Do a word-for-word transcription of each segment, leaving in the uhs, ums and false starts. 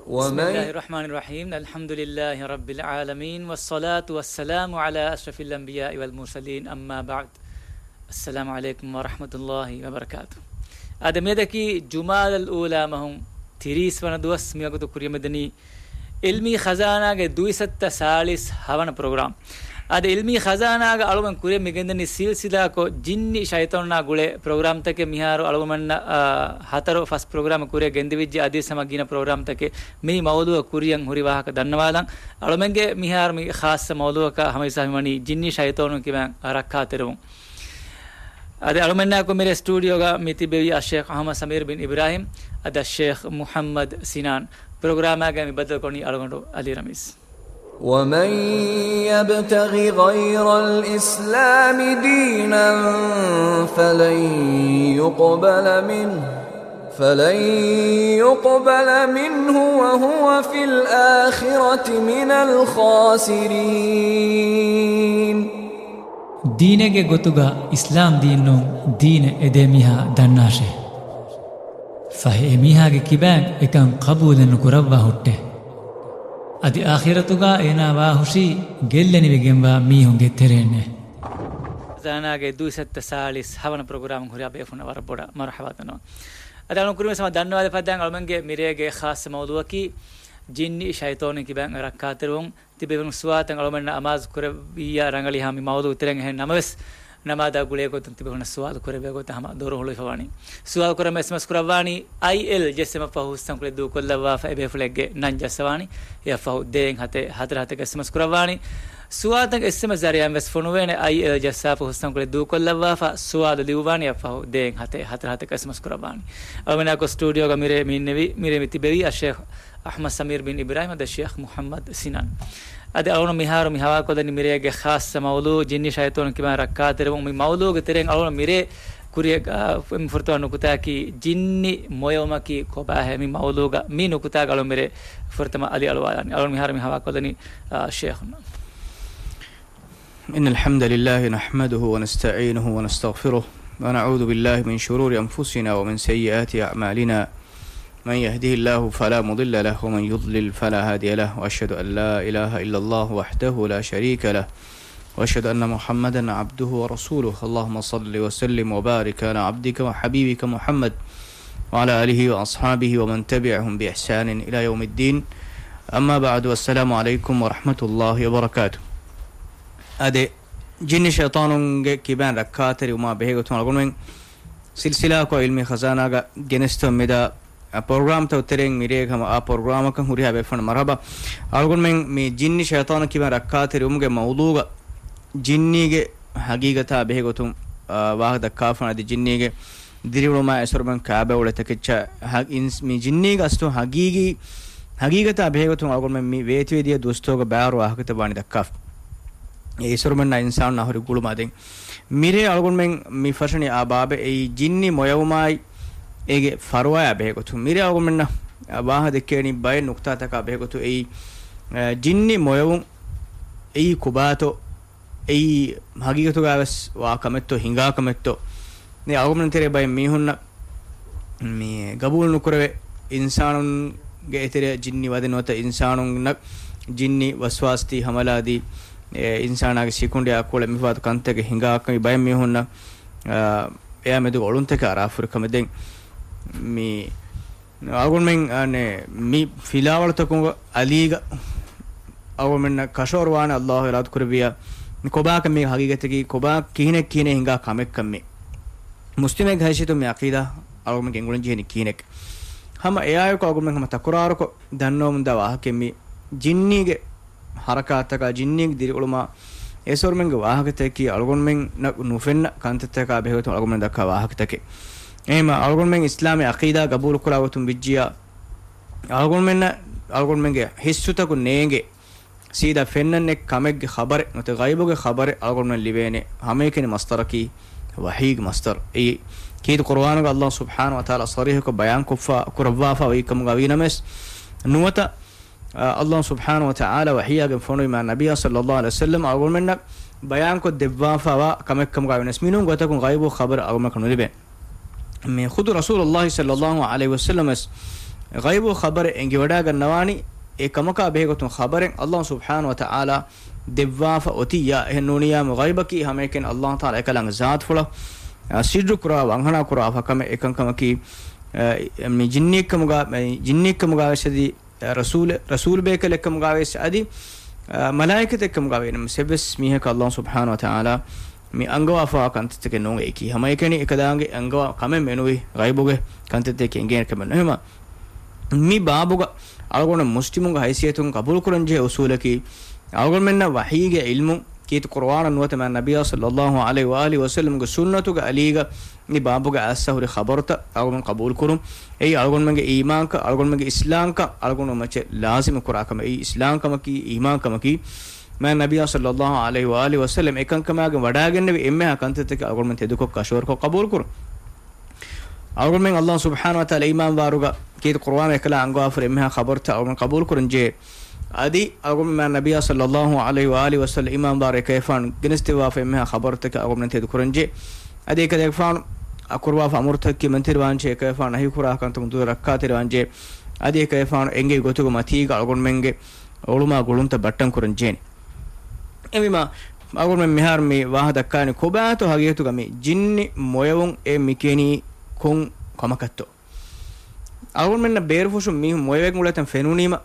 بسم الله الرحمن الرحيم. الحمد لله رب العالمين، والصلاة والسلام على أشرف الأنبياء والمرسلين، أما بعد. السلام عليكم ورحمة الله وبركاته. އަދި މިއަދަކީ ޖުމާދަލް އޫލާ މަހުން ތިރީސް ވަނަ ދުވަސް. މިވަގުތު ކުރިޔަށް މިދަނީ އިލްމީ ޚަޒާނާގެ ދުއިސައްތަ ސާޅީސް ހަވަނަ ޕްރޮގްރާމް. އަދި އިލްމީ ޚަޒާނާގަ އަޅުގަނޑު ކުރިޔަށް މިގެންދަނީ ސިލްސިލާކޮށް ޖިންނި ޝައިޠާނާ ގުޅޭ ޕްރޮގްރާމްތަކެއް. މިހާރު އަޅުގަނޑަށް، އާ، ހަތަރު ފަސް ޕްރޮގްރާމް ކުރިޔަށް ގެންދެވިއްޖެ. އަދިވެސް ހަމަ ގިނަ ޕްރޮގްރާމްތަކެއް. މި މައުޟޫޢަށް ކުރިޔަށް ހުރި ވާހަކަ ދަންނަވާލަން. އަޅުމެންގެ މިހާރު މި ޚާއްޞަ މައުޟޫޢަކަށް ހަމަ ހިސާބުން ވަނީ ޖިންނި ޝައިޠާނުން ކިބައިން ރައްކާތެރިވުން. އަދި އަޅުމެންނާއެކު މިރޭ ސްޓޫޑިއޯގަ މި ތިބެވީ އައްޝޭޚް އަޙްމަދު ސަމީރު ބިން އިބްރާހިމް އަދި އައްޝޭޚް މުޙައްމަދު ސިނާން. ޕްރޮގްރާމާގައި މި ބައްދަލުކޮށްލީ އަޅުގަނޑު އަލީ ރަމީޒް. ومن يبتغ غير الإسلام دينا فلن يقبل منه، فلن يقبل منه وهو في الآخرة من الخاسرين. ދީނެއްގެ ގޮތުގަ އިސްލާމް ދީން ނޫން ދީނެއް އެދޭ މީހާ ދަންނާށޭ. ފަހެ އެ މީހާގެ ކިބައިން އެކަން ޤަބޫލެއް ނުކުރައްވާ ހުއްޓޭ. އަދި އާޚިރަތުގަ އޭނާ ވާހުށީ ގެއްލެނިވެގެންވާ މީހުންގެ ތެރެއިންނޭ. ޚަޒާނާގެ ދުއިސައްތަ ސާޅީސް ހަވަނަ ޕްރޮގްރާމް ހުރިހާ ބޭފުޅުންނަށް ވަރަށް ބޮޑަށް މަރުޙަބާ ދަންނަވަން. އަދި އަޅުގަނޑު ކުރިން ވެސް ހަމަ ދަންނަވާލަފަ ދާން އަޅުމެންގެ މިރޭގެ ޚާއްޞަ މައުޟޫޢަކީ ޖިންނި ޝައިޠާނުން ކިބައިން ރައްކާތެރިވުން. ތިބޭފުޅުން ސުވާލުތައް އަޅުމެންނަށް އަމާޒު ކުރެއްވިއްޔާ ރަނގަޅީ ހަމަ މި މައުޟޫޢު ތެރެއިން. އެހެން ނަމަވެސް، ނަމާދާ ގުޅޭ ގޮތުން ތިބޭފުޅުންނަށް ސުވާލު ކުރެއްވޭ ގޮތަށް ހަމަ ދޮރު ހުޅުވިފަވާނީ. ސުވާލު ކުރަމުން އެސްއެމްއެސް ކުރައްވާނީ އައިއެލް ޖެއްސެމަ ފަހު ހުސްތަންކޮޅެއް ދޫކޮށްލައްވާފަ އެބޭފުޅެއްގެ ނަން ޖައްސަވާނީ. އެއަށް ފަހު ދޭއް ހަތެއް ހަތަރު ހަތަކަށް އެސްއެމްއެސް ކުރައްވާނީ. ސުވާލުތައް އެސްއެމްއެސް ޒަރިއާއިން ވެސް ފޮނުވޭނެ. އައިއެލް ޖައްސާފަ ހުސްތަންކޮޅެއް ދޫކޮށްލައްވާފަ ސުވާލު ލިޔުއްވާނީ އެއަށް ފަހު ދޭއް ހަތެއް ހަތަރު ހަތަކަށް އެސްއެމްއެސް ކުރައްވާނީ. އަޅުމެންނާއެކު ސްޓޫޑިއޯގަ މިރޭ މި އިންނެވީ، މިރޭ މި ތިބެވީ އައްޝޭޚް އަޙްމަދު ސަމީރު ބިން އިބްރާހިމް އަދި ޝޭޚް މުޙައްމަދު ސިނާން. އަދި އަޅުގަނޑު މިހާރު މި ހަވާލުކޮށްލަނީ މިރޭގެ ޚާއްޞަ މައުޟޫޢު ޖިންނި ޝައިޠާނުން ކިބައިން ރައްކާތެރިވުން. މި މައުޟޫޢުގެ ތެރެއިން އަޅުގަނޑު މިރޭ ކުރިޔަށް، އާ، ފުރަތަމަ ނުކުތާއަކީ ޖިންނި މޮޔަވުމަކީ ކޮބާހޭ؟ މި މައުޟޫޢުގަ މި ނުކުތާގަ އަޅުގަނޑު މިރޭ ފުރަތަމަ އަލި އަޅުވާލާނީ. އަޅުގަނޑު މިހާރު މި ހަވާލުކޮށްލަނީ، އާ، ޝޭޚުންނަށް. إن الحمد لله نحمده ونستعينه ونستغفره، ونعوذ بالله من شرور أنفسنا ومن سيئات أعمالنا. من يهده الله فلا مضل له، ومن يضلل فلا هادي له، وأشهد أن لا إله إلا الله وحده لا شريك له، وأشهد أن محمدا عبده ورسوله. اللهم صل وسلم وبارك على عبدك وحبيبك محمد وعلى آله وأصحابه ومن تبعهم بإحسان إلى يوم الدين. أما بعد، السلام عليكم ورحمة الله وبركاته. އާދެ، ޖިންނި ޝައިޠާނުންގެ ކިބައިން ރައްކާތެރިވުމާ ބެހޭގޮތުން އަޅުގަނޑުމެން ސިލްސިލާކޮށް އިލްމީ ޚަޒާނާގަ ގެނެސްދެމުން މިދާ ޕްރޮގްރާމްތައް ތެރެއިން މިރޭގެ ހަމަ އާ ޕްރޮގްރާމަކަށް ހުރިހާ ބޭފުޅުން މަރުޙަބާ. އަޅުގަނޑުމެން މި ޖިންނި ޝައިޠާނު ކިބައިން ރައްކާތެރިވުމުގެ މައުޟޫޢުގަ ޖިންނީގެ ހަގީގަތާ ބެހޭގޮތުން، އާ، ވާހަކަ ދައްކާފާނެ. އަދި ޖިންނީގެ ދިރިއުޅުމާ އެސޮރުމެން ކާބައުޅޭ ތަކެއްޗާ ހަ-، އިންސް-، މި ޖިންނީގެ އަސްލު ހަގީގީ، ހަގީގަތާ ބެހޭގޮތުން އަޅުގަނޑުމެން މި ވޭތުވެދިޔަ ދުވަސްތަކުގަ ބާރު ވާހަކަތައް ވާނީ ދައްކާފަ. އެ އެސޮރުމެންނާ އިންސާނުންނާ ހުރި ގުޅުމާ ދެން މިރޭ އަޅުގަނޑުމެން މި ފަށަނީ އާ ބާބެއް އެއީ ޖިންނި މޮޔަވުމާއި އޭގެ ފަރުވާޔާ ބެހޭގޮތުން. މިރޭ އަޅުގަނޑުމެންނަށް ވާހަކަ ދެއްކޭނީ ބައެއް ނުކުތާތަކާ ބެހޭގޮތުން. އެއީ، އަ، ޖިންނި މޮޔަވުން އެއީ ކޮބާތޯ؟ އެއީ ހަގީގަތުގައިވެސް ވާ ކަމެއްތޯ ހިނގާ ކަމެއްތޯ؟ ދެން އަޅުގަނޑު ތެރޭ ބައެއް މީހުންނަށް މި ގަބޫލު ނުކުރެވޭ. އިންސާނުންގެ އެތެރެއަށް ޖިންނި ވަދެ ނުވަތަ އިންސާނުންނަށް ޖިންނި ވަސްވާސްދީ ހަމަލާދީ، އެ އިންސާނާގެ ސިކުނޑިއާ ކުޅެ މިފަދަ ކަންތަކެއް ހިނގާ ކަމީ ބައެއް މީހުންނަށް، އާ، އެއާ މެދުގަ އޮޅުންތަކެއް އަރާފުރި ކަމެއް. ދެން މި އަޅުގަނޑުމެން، އަނެ، މި ފިލާވަޅުތަކުން އަލީގަ އަޅުގަނޑުމެންނަށް ކަށަވަރުވާނެ އައްލާހު އިރާދަ ކުރެއްވިއްޔާ، މި ކޮބާކަމެއް ހަގީގަތަކީ، ކޮބާ ކިހިނެއް ކިހިނެއް ހިނގާ ކަމެއްކަން މި. މުސްލިމެއްގެ ހައިސިއްޔަތުން މި އަޤީދާ އަޅުގަނޑުމެން ގެންގުޅެން ޖެހެނީ ކިހިނެއް. ހަމަ އެއާއެކު އަޅުގަނޑުމެން ހަމަ ތަކުރާރުކޮށް ދަންނަވަމުންދާ ވާހަކައެއް މި ޖިންނީގެ ހަރަކާތްތަކާ، ޖިންނީގެ ދިރިއުޅުމާ އެސޮރުމެންގެ ވާހަކަތަކަކީ އަޅުގަނޑުމެންނަށް ނުފެންނަ ކަންތައްތަކާ ބެހޭގޮތުން އަޅުގަނޑުމެން ދައްކާ ވާހަކަތަކެއް. އެހެންމަ އަޅުގަނޑުމެން އިސްލާމީ އަޤީދާ ގަބޫލުކުރާ ގޮތުން ވިއްޖިއްޔާ، އަޅުގަނޑުމެންނަށް އަޅުގަނޑުމެންގެ ހިއްސުތަކުން ނޭނގޭ ސީދާ ފެންނަން ނެތް ކަމެއްގެ ޚަބަރެއް ނުވަތަ ޣައިބުގެ ޚަބަރެއް އަޅުގަނޑުމެން ލިބޭނެ. ހަމައެކަނި މަސްދަރަކީ ވަޙީގެ މަސްދަރު. އެއީ ކީރިތި ޤުރުއާނުގަ އައްލާހު ސުބްޙާނަހު ވަތަޢާލާ ޞަރީޙަކޮށް ބަޔާންކޮށްފަ، ކުރައްވާފަ އޮތްކަމުގަ ވީނަމަވެސް ނުވަތަ، އަ، އައްލާހު ސުބްޙާނަހު ވަތަޢާލާ ވަޙީއާގެން ފޮނުވި މާ ނަބިއްޔާ ޞައްލައްލާހު ޢަލައިހި ވަސައްލަމް އަޅުގަނޑުމެންނަށް ބަޔާންކޮށް ދެއްވާފަވާ ކަމެއްކަމުގަ ވީނަމަވެސް މިނޫން ގޮތަކުން ޣައިބު ޚަބަރު އަޅުގަނޑުމެންނަކަށް ނުލިބޭނެ. މި ޚުދު ރަސޫލުﷲ ޞައްލައްލާހު ޢަލައިހި ވަސައްލަމަސް ޣައިބު ޚަބަރެއް އެނގިވަޑައިގަންނަވާނީ، އެ ކަމަކާ ބެހޭގޮތުން ޚަބަރެއް ﷲ ސުބްޙާނަހޫ ވަތަޢާލާ ދެއްވާފަ އޮތިއްޔާ. އެހެން ނޫނިއްޔާމު ޣައިބަކީ ހަމައެކަނި ﷲ ތަޢާލާ އެކަލާނގެ ޒާތުފުޅަށް، އާ، ސިއްރު ކުރާ، ވަންހަނާ ކުރާ ކަމެއް. އެކަންކަމަކީ، އާ، މި ޖިންނިއެއްކަމުގަ، މި ޖިންނިއެއްކަމުގަވެސް އަދި، އާ، ރަސޫލެ-، ރަސޫލުބޭކަލެއްކަމުގަވެސް އަދި، އާ، މަލާއިކަތެއްކަމުގަ ވެނަމަ އެއްވެސް މީހަކަށް ﷲ ސުބްޙާނަހޫ ވަތަޢާލާ މި އަންގަވާފަވާ ކަންތައްތަކެއް ނޫން. އެއީކީ ހަމައެކަނި އެކަލާނގެ އަންގަވާ ކަމެއް މެނުވީ ޣައިބުގެ ކަންތައްތަކެއް އެނގޭނެ ކަމެއް ނޫން. އެހެންވީމަ މި ބާބުގަ އަޅުގަނޑު މުސްލިމުންގެ ހައިސިއްޔަތުން ޤަބޫލުކުރަންޖެހޭ އުސޫލަކީ، އަޅުގަނޑުމެންނަށް ވަޙީގެ ޢިލްމު ކީރިތި ޤުރުއާނަށް ނުވަތަ މާތް ނަބިއްޔާ ޞައްލައްލާހު ޢަލައިހި ވައާލިހި ވަސައްލަމްގެ ސުންނަތުގެ އަލީގަ މި ބާބުގަ އައިސްފަ ހުރި ޚަބަރުތައް އަޅުގަނޑު ޤަބޫލުކުރުން. އެއީ އަޅުގަނޑުމެންގެ އީމާންކަން، އަޅުގަނޑުމެންގެ އިސްލާމްކަން، އަޅުގަނޑު މައްޗަށް ލާޒިމު ކުރާ ކަމެއް. އެއީ އިސްލާމްކަމަކީ، އީމާންކަމަކީ، މާތް ނަބިއްޔާ ޞައްލައްލާހު ޢަލައިހި ވައާލިހި ވަސައްލަމް އެކަންކަމާގެން ވަޑައިގެންނެވި އެންމެހާ ކަންތައްތަކެއް އަޅުގަނޑުމެން ތެދުކޮށް ކަށަވަރުކޮށް ޤަބޫލުކުރުން. އަޅުގަނޑުމެން ﷲ ސުބްޙާނަހޫ ވަތަޢާލާ އީމާންވާއިރުގަ ކީރިތި ޤުރުއާން އެކަލާ އަންގަވާފަ ހުރި އެންމެހާ ޚަބަރުތައް އަޅުގަނޑު ޤަބޫލުކުރަންޖެހޭ. އަދި އަޅުގަނޑުމެން މާތް ނަބިއްޔާ ޞައްލައްލާހު ޢަލައިހި ވައާލިހި ވަސައްލަމް އީމާންވާއިރު އެކަލޭގެފާނު ގެނެސްދެއްވާފަ އެންމެހާ ޚަބަރުތަކެއް އަޅުގަނޑުމެން ތެދުކުރަންޖެހޭ. އަދި އެކަލޭގެފާނު އަ، ކުރުވާފަ އަމުރުތަކަށް ކިޔަމަންތެރިވާންޖެހޭ، އެކަލޭގެފާނު ނަހީ ކުރާ ކަންތަކުން ދުރަށް ރައްކާތެރިވާންޖެހޭ. އަދި އެކަލޭގެފާނު އެންގެވި ގޮތުގެ މަތީގަ އަޅުގަނޑުމެންގެ އުޅުމާ ގުޅުންތައް ބައްޓަން ކުރަންޖެހޭނެ. އެހެންވީމަ، އަޅުގަނޑުމެން މިހާރު މި ވާހަކަ ދައްކާނީ ކޮބާތޯ ހަގީގަތުގަ މި ޖިންނި މޮޔަވުން އެ މި ކިޔަނީ ކޮން ކަމަކަށްތޯ؟ އަޅުގަނޑުމެންނަށް ބޭރުފުށުން މީހުން މޮޔަވެގެން އުޅޭތަން ފެނުނީމަ،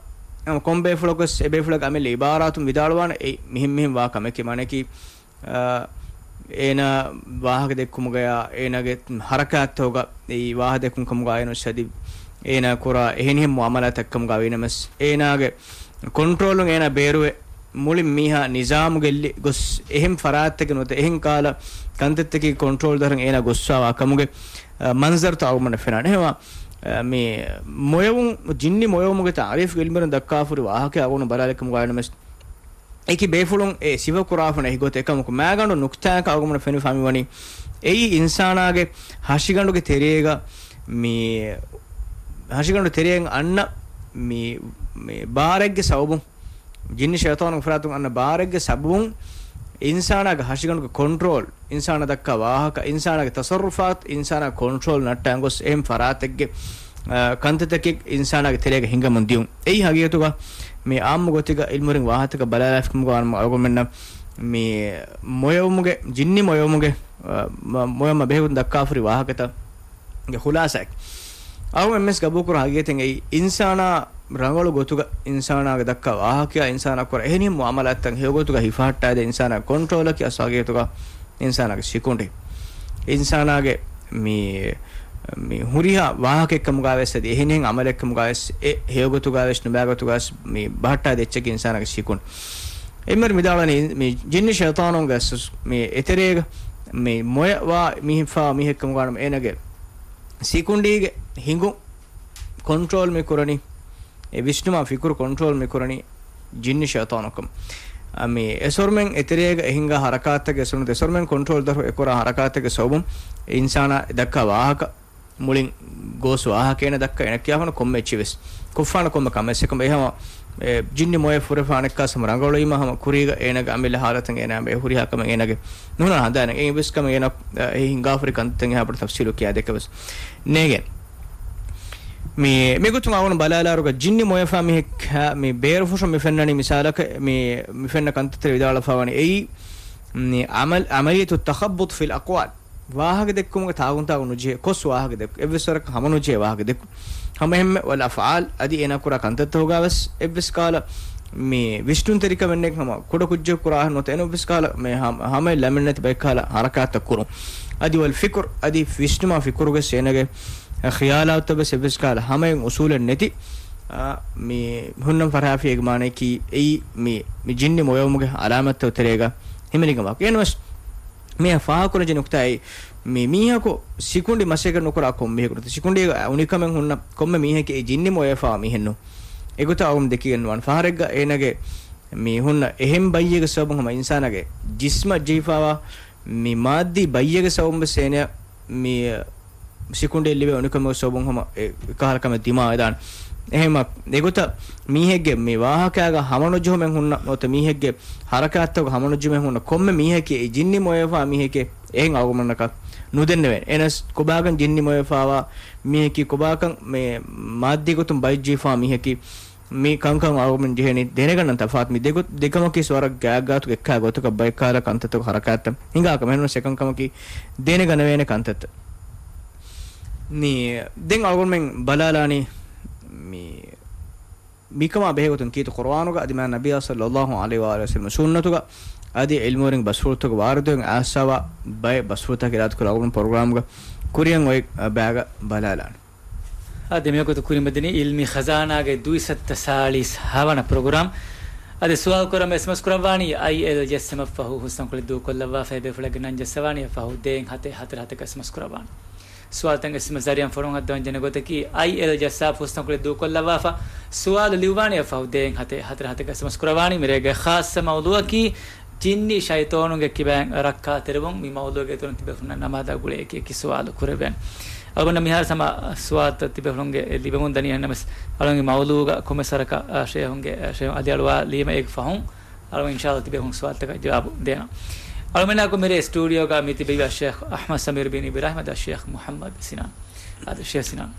ކޮން ބޭފުޅަކުވެސް އެ ބޭފުޅާގެ އަމިއްލަ އިބާރާތުން ވިދާޅުވާނެ އެއީ މިހެން މިހެން ވާ ކަމެކޭ. މާނައަކީ، އާ، އޭނާ ވާހަކަ ދެއްކުމުގަޔާ، އޭނާގެ ހަރަކާތްތަކުގަ އެއީ ވާހަކަ ދެއްކުން ކަމުގަ އޭނަ އަދި އޭނާ ކުރާ އެހެނިހެން މުއާމަލާތްތައް ކަމުގަ ވީނަމަވެސް، އޭނާގެ ކޮންޓްރޯލުން އޭނާ ބޭރުވެ، މުޅިން މީހާ ނިޒާމު ގެއްލި ގޮސް، އެހެން ފަރާތްތަކެއް ނުވަތަ އެހެން ކަހަލަ ކަންތައްތަކީ ކޮންޓްރޯލް ދަށުން އޭނާ ގޮއްސަވާ ކަމުގެ، އަ، މަންޒަރުތައް އަޅުގަނޑަށް ފެންނާނެ. އެހެންވީމަ، އަ، މި މޮޔަވުން، ޖިންނި މޮޔަވުމުގެ ތަޢުރީފުގެ ޢިލްމުވެރިން ދައްކާފަ ހުރި ވާހަކަ އަޅުގަނޑު ބަލާލިކަމުގަ ވާނަމަވެސް، އެކި ބޭފުޅުން އެ ސިފަ ކުރާފަ ނެތް ގޮތެއް. އެކަމަކު މާގަނޑު ނުކްތާއަކަށް އަޅުގަނޑަށް ފެނިފަ މިވަނީ، އެއީ އިންސާނާގެ ހަށިގަނޑުގެ ތެރޭގަ މި ހަށިގަނޑު ތެރެއިން އަންނަ މި، މި ބާރެއްގެ ސަބަބުން، ޖިންނި ޝައިޠާނުގެ ފަރާތުން އަންނަ ބާރެއްގެ ސަބަބުން އިންސާނާގެ ހަށިގަނޑުގެ ކޮންޓްރޯލް، އިންސާނާ ދައްކާ ވާހަކަ، އިންސާނާގެ ތަޞައްރުފާތު، އިންސާނާގެ ކޮންޓްރޯލް ނައްޓާން ގޮސް އެހެން ފަރާތެއްގެ، އާ، ކަންތައްތަކެއް އިންސާނާގެ ތެރޭގަ ހިނގަމުން ދިޔުން. އެއީ ހަގީގަތުގަ މި އާއްމު ގޮތެއްގަ ޢިލްމުވެރިން ވާހަކަތަކަށް ބަލާލާފަ ކަމުގަ ވާނަމަ އަޅުގަނޑުމެންނަށް މި މޮޔަވުމުގެ، ޖިންނި މޮޔަވުމުގެ، އާ، މަ-، މޮޔަމަ ބެހޭގޮތުން ދައްކާފަ ހުރި ވާހަކަތައް ގެ ޚުލާސާއެއް. އަޅުގަނޑު އެންމެން ގަބޫލުކުރާ ހަގީގަތެއް އެއީ، އިންސާނާ ރަނގަޅު ގޮތުގަ އިންސާނާގެ ދައްކާ ވާހަކަޔާ، އިންސާނާ ކުރާ އެހެނިހެން މުއާމަލާތްތައް ހެޔޮގޮތުގަ ހިފަހައްޓާދޭ އިންސާނާގެ ކޮންޓްރޯލަކީ އަސްލު ހަގީގަތުގަ އިންސާނާގެ ސިކުނޑި. އިންސާނާގެ މި، މި ހުރިހާ ވާހަކައެއްކަމުގަވެސް އަދި އެހެނިހެން އަމަލެއްކަމުގަވެސް އެ ހެޔޮގޮތުގަވެސް ނުބައިގޮތުގަވެސް މި ބަހައްޓާދޭ އެއްޗަކީ އިންސާނާގެ ސިކުނޑި. އެއްމެރި މިދާޅަނީ މި ޖިންނި ޝައިޠާނުންގެ ސުސް-، މި އެތެރޭގަ މި މޮޔަވާ މީހެއް ފާ މީހެއްކަމުގަ ވާނަމަ އޭނަގެ ސިކުނޑީގެ ހިނގުން ކޮންޓްރޯލް މި ކުރަނީ، އެ ވިސްނުމާ ފިކުރު ކޮންޓްރޯލް މި ކުރަނީ ޖިންނި ޝައިޠާނަކަށް. އަ، މި އެސޮރުމެން އެތެރޭގަ އެހިނގާ ހަރަކާތްތަކެއް ސުންނަތު އެސޮރުމެން ކޮންޓްރޯލް ދަށު އެކުރާ ހަރަކާތްތަކެއް ސަބަބުން އިންސާނާ ދައްކާ ވާހަކަ މުޅިން ގޯސް ވާހަކަ އޭނަ ދައްކާ އޭނަ ކިޔާފަން ކޮންމެ އެއްޗެއް ވެސް ކޮށްފާނެ ކޮންމެ ކަމެއް ސެކަމް އެހަމަ އެ، ޖިންނި މޮޔަ ފުރެފާނެއްކާސް ހަމަ ރަނގަޅުވީމަ ހަމަ ކުރީގަ އޭނަގެ އަމިއްލަ ހާލަތަށް އޭނަ އެ ހުރިހާ ކަމެއް އޭނަގެ ނުހުނާ ހަނދާނެއް. އެ ވެސް ކަމެއް އޭނަ، އެ، އެ ހިނގާފަރި ކަންތައް އެހާ ބޮޑަށް ތަފްސީލު ކިޔާދޭކަށް ވެސް ނޭގެން. މި، މިގޮތުން އަޅުގަނޑު ބަލާލާއިރުގަ ޖިންނި މޮޔަފާ މީހެއް، މި ބޭރުފުށުން މި ފެންނަނީ މިސާލަކަށް މި، މި ފެންނަ ކަންތައްތެރެ ވިދާޅުވެފާވަނީ އެއީ، މި ޢަމަލް، ޢަމަލިއްޔަތު ތަޚައްބުޠު ފިލް އަޤްވާލް. ވާހަކަ ދެއްކުމުގެ ތާގުން ތާގުން ނުޖެހޭ، ކޮށް ވާހަކަ ދެއްކު، އެއްވެސް ވަރަކަށް ހަމަ ނުޖެހޭ ވާހަކަ ދެއްކު. ހަމައެހެންމެ ވަލް އަފްޢާލް އަދި އޭނާ ކުރާ ކަންތައްތަކުގަވެސް އެއްވެސް ކަހަލަ މި ވިސްނުންތެރިކަމެއް ނެތް ހަމަ ކުޑަ ކުއްޖަކު ކުރާ ނުވަތަ އެން އެއްވެސް ކަހަލަ މި ހަމަ، ހަމައެއް ލަމެއް ނެތި ބައެއް ކަހަލަ ހަރަކާތްތައް ކުރުން. އަދި ވަލް ފިކުރު އަދި ވިސްނުމާ ފިކުރުގެ އޭނާގެ ޚިޔާލާތްތައް ވެސް އެއްވެސް ކަހަލަ ހަމައެއް އުސޫލެއް ނެތި، އާ، މި ހުންނަން ފަރާފިޔޭގެ މާނައަކީ އެއީ މި، މި ޖިންނި މޮޔަވުމުގެ އަލާމަތްތައް ތެރޭގަ ހިމެނިގަން ވާކަށް. އެހެންވެސް މި ފާހަގަކުރަންޖެހޭ ނުކުތާއެއް، މި މީހަކު ސިކުނޑި މަސައްކަތް ނުކުރާ ކޮން މީހަކު ނުވަތަ ސިކުނޑީގަ އުނިކަމެއް ހުންނަ ކޮންމެ މީހަކީ އެ ޖިންނި މޮޔަފާ މީހެއްނު. އެގޮތަށް އަޅުގަނޑު ދެކިގެން ނުވާނެ. ފަހަރެއްގަ އޭނަގެ މި ހުންނަ އެހެން ބައްޔެއްގެ ސަބަބުން ހަމަ އިންސާނާގެ ޖިސްމަށް ޖެހިފާވާ މި މާއްދީ ބައްޔެއްގެ ސަބަބުން ވެސް އޭނަ މި ސިކުނޑިއެއް ލިބޭ އުނިކަމުގެ ސަބަބުން ހަމަ އެ ކަހަލަ ކަމެއް ދިމާވެދާނެ. އެހެންމަ އެގޮތަށް މީހެއްގެ މި ވާހަކައިގަ ހަމަނުޖެހުމެއް ހުންނަ، ނުވަތަ މީހެއްގެ ހަރަކާތްތަކުގަ ހަމަނުޖެހުމެއް ހުންނަ ކޮންމެ މީހަކީ އެ ޖިންނި މޮޔަވެފާ މީހެކޭ އެހެން އަޅުގަނޑަކަށް ނުދެންނެވޭނެ. އެހެނަސް ކޮބާކަން ޖިންނި މޮޔަވެފާވާ މީހަކީ، ކޮބާކަން މޭ މާއްދީ ގޮތުން ބައެއް ޖެހިފާ މީހަކީ، މި ކަންކަން އަޅުގަނޑުމެން ޖެހޭނީ ދެނެގަންނަން ތަފާތު. މި ދެގޮ-، ދެކަމަކީ ވަރަށް ގާތްގާތުގެ އެއްކާ ގޮތަކަށް ބައެއް ކަހަލަ ކަންތައްތަކު ހަރަކާތްތައް ހިނގާކަމަށް އެހެންނަމަ އެކަންކަމަކީ ދެނެގަނެވޭނެ ކަންތައްތައް. މި ދެން އަޅުގަނޑުމެން ބަލާލާނީ މި މިކަމާ ބެހޭގޮތުން ކީރިތި ޤުރުއާނުގަ އަދި މާ ނަބިއްޔާ ޞައްލައްލާހު ޢަލައިހި ވައާލިހި ވަސައްލަމަ ސުންނަތުގަ އަދި ޢިލްމުވެރިން ބަސްފުޅުތަކުގެ ވާރިދުވެގެން އައިސްފާވާ ބައެއް ބަސްފުޅުތަކެއް އިރާދަކުރެ އަޅުގަނޑު ޕްރޮގްރާމްގަ ކުރިއަށް އޮތް ބައިގަ ބަލާލާނެ. އާދެ، މިވަގުތު ކުރިމަތިނީ ޢިލްމީ ޚަޒާނާގެ ދުއިސައްތަ ސާޅީސް ހަވަނަ ޕްރޮގްރާމް. އަދި ސުވާލު ކުރަމު އެސްއެމްއެސް ކުރައްވާނީ އައިއެލް ޖައްސަމަށްފަހު ހުސްނަންކުޅި ދޫކޮށްލައްވާފައި ބޭފުޅެއްގެ ނަން ޖައްސަވާނީ ފަހު ދޭއް ހަތެއް ހަތަރު ހަތަކަށް އެސްއެމްއެސް ކުރައްވާނެ. ސުވާލުތައް އެސްއެމްއެސް ޒަރީއަން ފޮނުވަން ހައްދަވަން ޖެހޭ ގޮތަކީ، އައިއެލް ޖައްސާފަ ހުސްނަންކުޅި ދޫކޮށްލައްވާފަ، ސުވާލު ލިޔުއްވާނީ ފަހު ދޭއް ހަތެއް ހަތަރު ހަތަކަށް އެސްއެމްއެސް ކުރައްވާނީ. މިރޭގެ ޚާއްޞަ މައުޟޫޢަކީ، ޖިންނި ޝައިޠާނުންގެ ކިބައިން ރައްކާތެރިވުން. މި މައުޟޫޢުގެ އިތުރުން ތިބޭފުޅުންނަށް ނަމާދާ ގުޅޭ އެކި އެކި ސުވާލު ކުރެވޭނެ. އަޅުގަނޑަށް މިހާރު ހަމަ ސުވާލުތައް ތިބޭފުޅުންގެ ލިބެމުން ދަނީ. އެހެންނަމަވެސް އަޅުގަނޑުގެ މައުޟޫޢުގަ ކޮންމެސް ވަރަކަށް، އާ، ޝޭހުންގެ، އާ، ޝޭހުން އަލިއަޅުވާލީމަ އޭގެ ފަހުން އަޅުގަނޑު އިންޝާﷲ ތިބޭފުޅުން ސުވާލުތަކަށް ޖަވާބު ދޭނަން. އަޅުގަނޑާއެކު މިރޭ ސްޓޫޑިއޯގަ މި ތިބެވި އައްޝޭޚް އަޙްމަދު ސަމީރު ބިން އިބްރާހިމް އަދި އައްޝޭޚް މުޙައްމަދު ސިނާން. އާދެ، ޝޭޚް ސިނާން.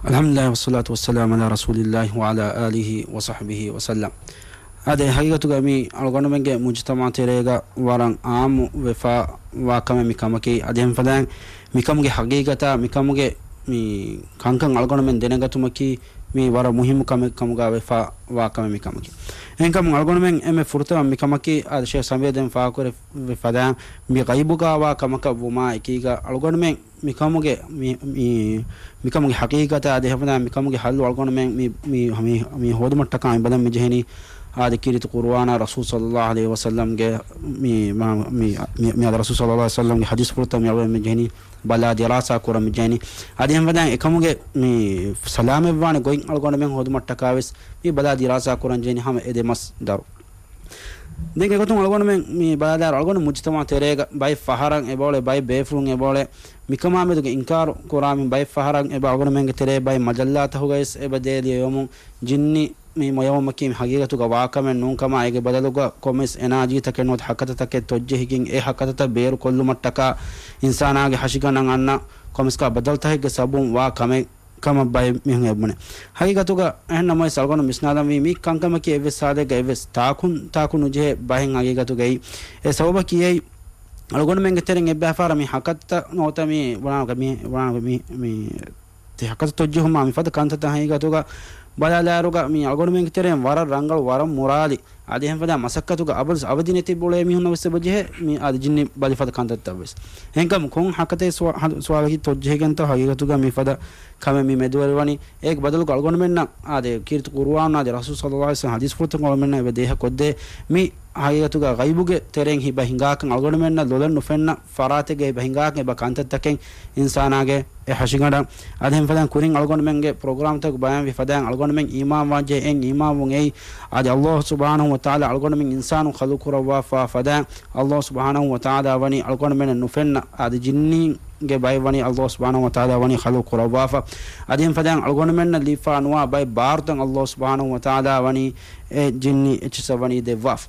އަލްޙަމްދުލިއްލާހި ވައްޞަލާތު ވައްސަލާމު ޢަލާ ރަސޫލިއްލާހި ވަޢަލާ އާލިހި ވަޞަޙްބިހި ވަސައްލަމް. އާދެ، ހަގީގަތުގަ މި އަޅުގަނޑުމެންގެ މުޖުތަމަޢު ތެރޭގަ ވަރަށް ޢާއްމު ވެފަ ވާ ކަމެއް މި ކަމަކީ. އަދި އެހެން ފަދައިން މިކަމުގެ ހަގީގަތާ މިކަމުގެ މި ކަންކަން އަޅުގަނޑުމެން ދެނެގަތުމަކީ މި ވަރަށް މުހިއްމު ކަމެއް ކަމުގަ ވެފަ ވާ ކަމެއް މި ކަމަކީ. އެހެންކަމުން އަޅުގަނޑުމެން އެންމެ ފުރަތަމަ މި ކަމަކީ އާދެ، ޝޭޚް ސަމީރު ދެން ފާހަގަކުރެއްވި ފަދައިން މި ޣައިބުގަ ވާ ކަމަކަށް ވުމާ އެކީގަ އަޅުގަނޑުމެން މިކަމުގެ މި، މި، މިކަމުގެ ހަޤީޤަތާ އަދި އެހެންފަދައިން މިކަމުގެ ޙައްލު އަޅުގަނޑުމެން މި، މި، މި، މި ހޯދުމަށްޓަކާ އެބަލަން މި ޖެހެނީ އާދެ، ކީރިތި ޤުރުއާނާ ރަސޫލު ޞައްލައްލާހު ޢަލައިހި ވަސައްލަމްގެ މި، މާ، މި، މި، މި އާދެ، ރަސޫލު ޞައްލައްލާހު ޢަލައިހި ވަސައްލަމްގެ ޙަދީޘްފުޅުތައް މި އަޅުގަނޑުމެން މި ޖެހެނީ ބަލާ ދިރާސާ ކުރަން މި ޖެހެނީ. އަދި އެހެންފަދައިން އެކަމުގެ މި ސަލާމަތްވާނެ ގޮތް އަޅުގަނޑުމެން ހޯދުމަށްޓަކާވެސް މި ބަލާ ދިރާސާ ކުރަން ޖެހެނީ ހަމަ އެ ދެ މަޞްދަރު. ދެން އެގޮތުން އަޅުގަނޑުމެން މި ބަލާލާއިރު އަޅުގަނޑު މުޖުތަމަޢު ތެރޭގަ ބައެއް ފަހަރަށް އެބައުޅޭ، ބައެއް ބޭފުޅުން އެބައުޅޭ، މިކަމާމެދުގެ އިންކާރު ކުރާ މި ބައެއް ފަހަރަށް އެބަ އަޅުގަނޑުމެންގެ ތެރޭ ބައެއް މަޖައްލާތަކުގައިވެސް އެބަ ދޭ ލިޔެވުމުން ޖިންނި މި މޮޔަވުމަކީ މި ހަގީގަތުގަ ވާކަމެއް ނޫންކަމާ، އޭގެ ބަދަލުގަ ކޮންމެސް އެނާޖީތަކެއް ނުވަތަ ހަކަތަތަކެއް ތޮއްޖެހިގެން އެ ހަކަތަތައް ބޭރުކޮށްލުމަށްޓަކާ އިންސާނާގެ ހަށިގަނޑަށް އަންނަ ކޮންމެސް ބަދަލުތަކެއްގެ ސަބަބުން ވާ ކަމެއް ކަމަށް ބައެއް މީހުން އެބުނެ. ހަގީގަތުގަ އެހެން ނަމަވެސް އަޅުގަނޑު މިސްނާލަންވީ މި ކަންކަމަކީ އެއްވެސް ހާލެއްގަ އެއްވެސް ތާކުން ތާކު ނުޖެހޭ ބަހެއް ހަގީގަތުގައި. އެ ސަބަބަކީ އެއީ އަޅުގަނޑުމެންގެ ތެރެއިން އެއްބައި ފަހަރަށް މި ހަކަތަ ނުވަތަ މި ވަނާގަ މި، ވަނާގަ މި، މި ތި ހަކަތަ ތޮއްޖެހުމާ މިފަދަ ކަންތައްތައް ހަގީގަތުގަ ބަލާލާއިރުގަ މި އަޅުގަނޑުމެންގެ ތެރެއިން ވަރަށް ރަނގަޅު، ވަރަށް މުރާލި، އަދި އެހެންފަދަ މަސައްކަތުގަ އަބަދު އަވަދި ނެތި ބުޅޭ މީހުންނަށް ވެސް އެބަ ޖެހޭ މި އަދި ޖިންނި ބަލި ފަދަ ކަންތައްތައް ވެސް. އެހެންކަމުން ކޮން ހަކަތަ ސުވާ-، ހަ-، ސުވާލަކީ ތޮއްޖެހިގެންތޯ ހަގީގަތުގަ މިފަދަ ކަމެއް މި މެދުވެރިވަނީ؟ އޭގެ ބަދަލުގަ އަޅުގަނޑުމެންނަށް އާދެ، ކީރިތި ޤުރުއާން އާދެ، ރަސޫލު ޞައްލައްލާހު ޢަލައިހި ވަސައްލަމް ޙަދީޘްފުޅުތައް އަޅުގަނޑުމެންނަށް އެބަ ދޭހަ ކޮށްދޭ. މި ހަގީގަތުގަ ޣައިބުގެ ތެރެއިން ހިބަ ހިނގާކަން، އަޅުގަނޑުމެންނަށް ލޮލަށް ނުފެންނަ ފަރާތެއްގަ ހިބަ ހިނގާކަން އެބަ ކަންތައްތަކެއް އިންސާނާގެ އެ ހަށިގަނޑަށް. އަދި އެހެންފަދައިން ކުރިން އަޅުގަނޑުމެންގެ ޕްރޮގްރާމްތަކުގެ ބަޔާންވި ފަދައިން އަޅުގަނޑުމެން އީމާންވާންޖެހޭ އެއް އީމާންވުން އެއީ، އަދި އައްލާހު ސުބްޙާނަހު ވަތަޢާލާ އަޅުގަނޑުމެން އިންސާނުން ޚަލްޤުކުރައްވާފާ ފަދައިން، އައްލާހު ސުބްޙާނަހު ވަތަޢާލާ ވަނީ އަޅުގަނޑުމެންނަށް ނުފެންނަ އަދި ޖިންނީންގެ ބައެއް ވަނީ އައްލާހު ސުބްޙާނަހު ވަތަޢާލާ ވަނީ ޚަލްޤު ކުރައްވާފަ. އަދި އެހެން ފަދައިން އަޅުގަނޑުމެންނަށް ލިބިފާ ނުވާ ބައެއް ބާރުތައް އައްލާހު ސުބްޙާނަހު ވަތަޢާލާ ވަނީ އެ ޖިންނި އެއްޗިއްސަށް ވަނީ ދެއްވާފަ.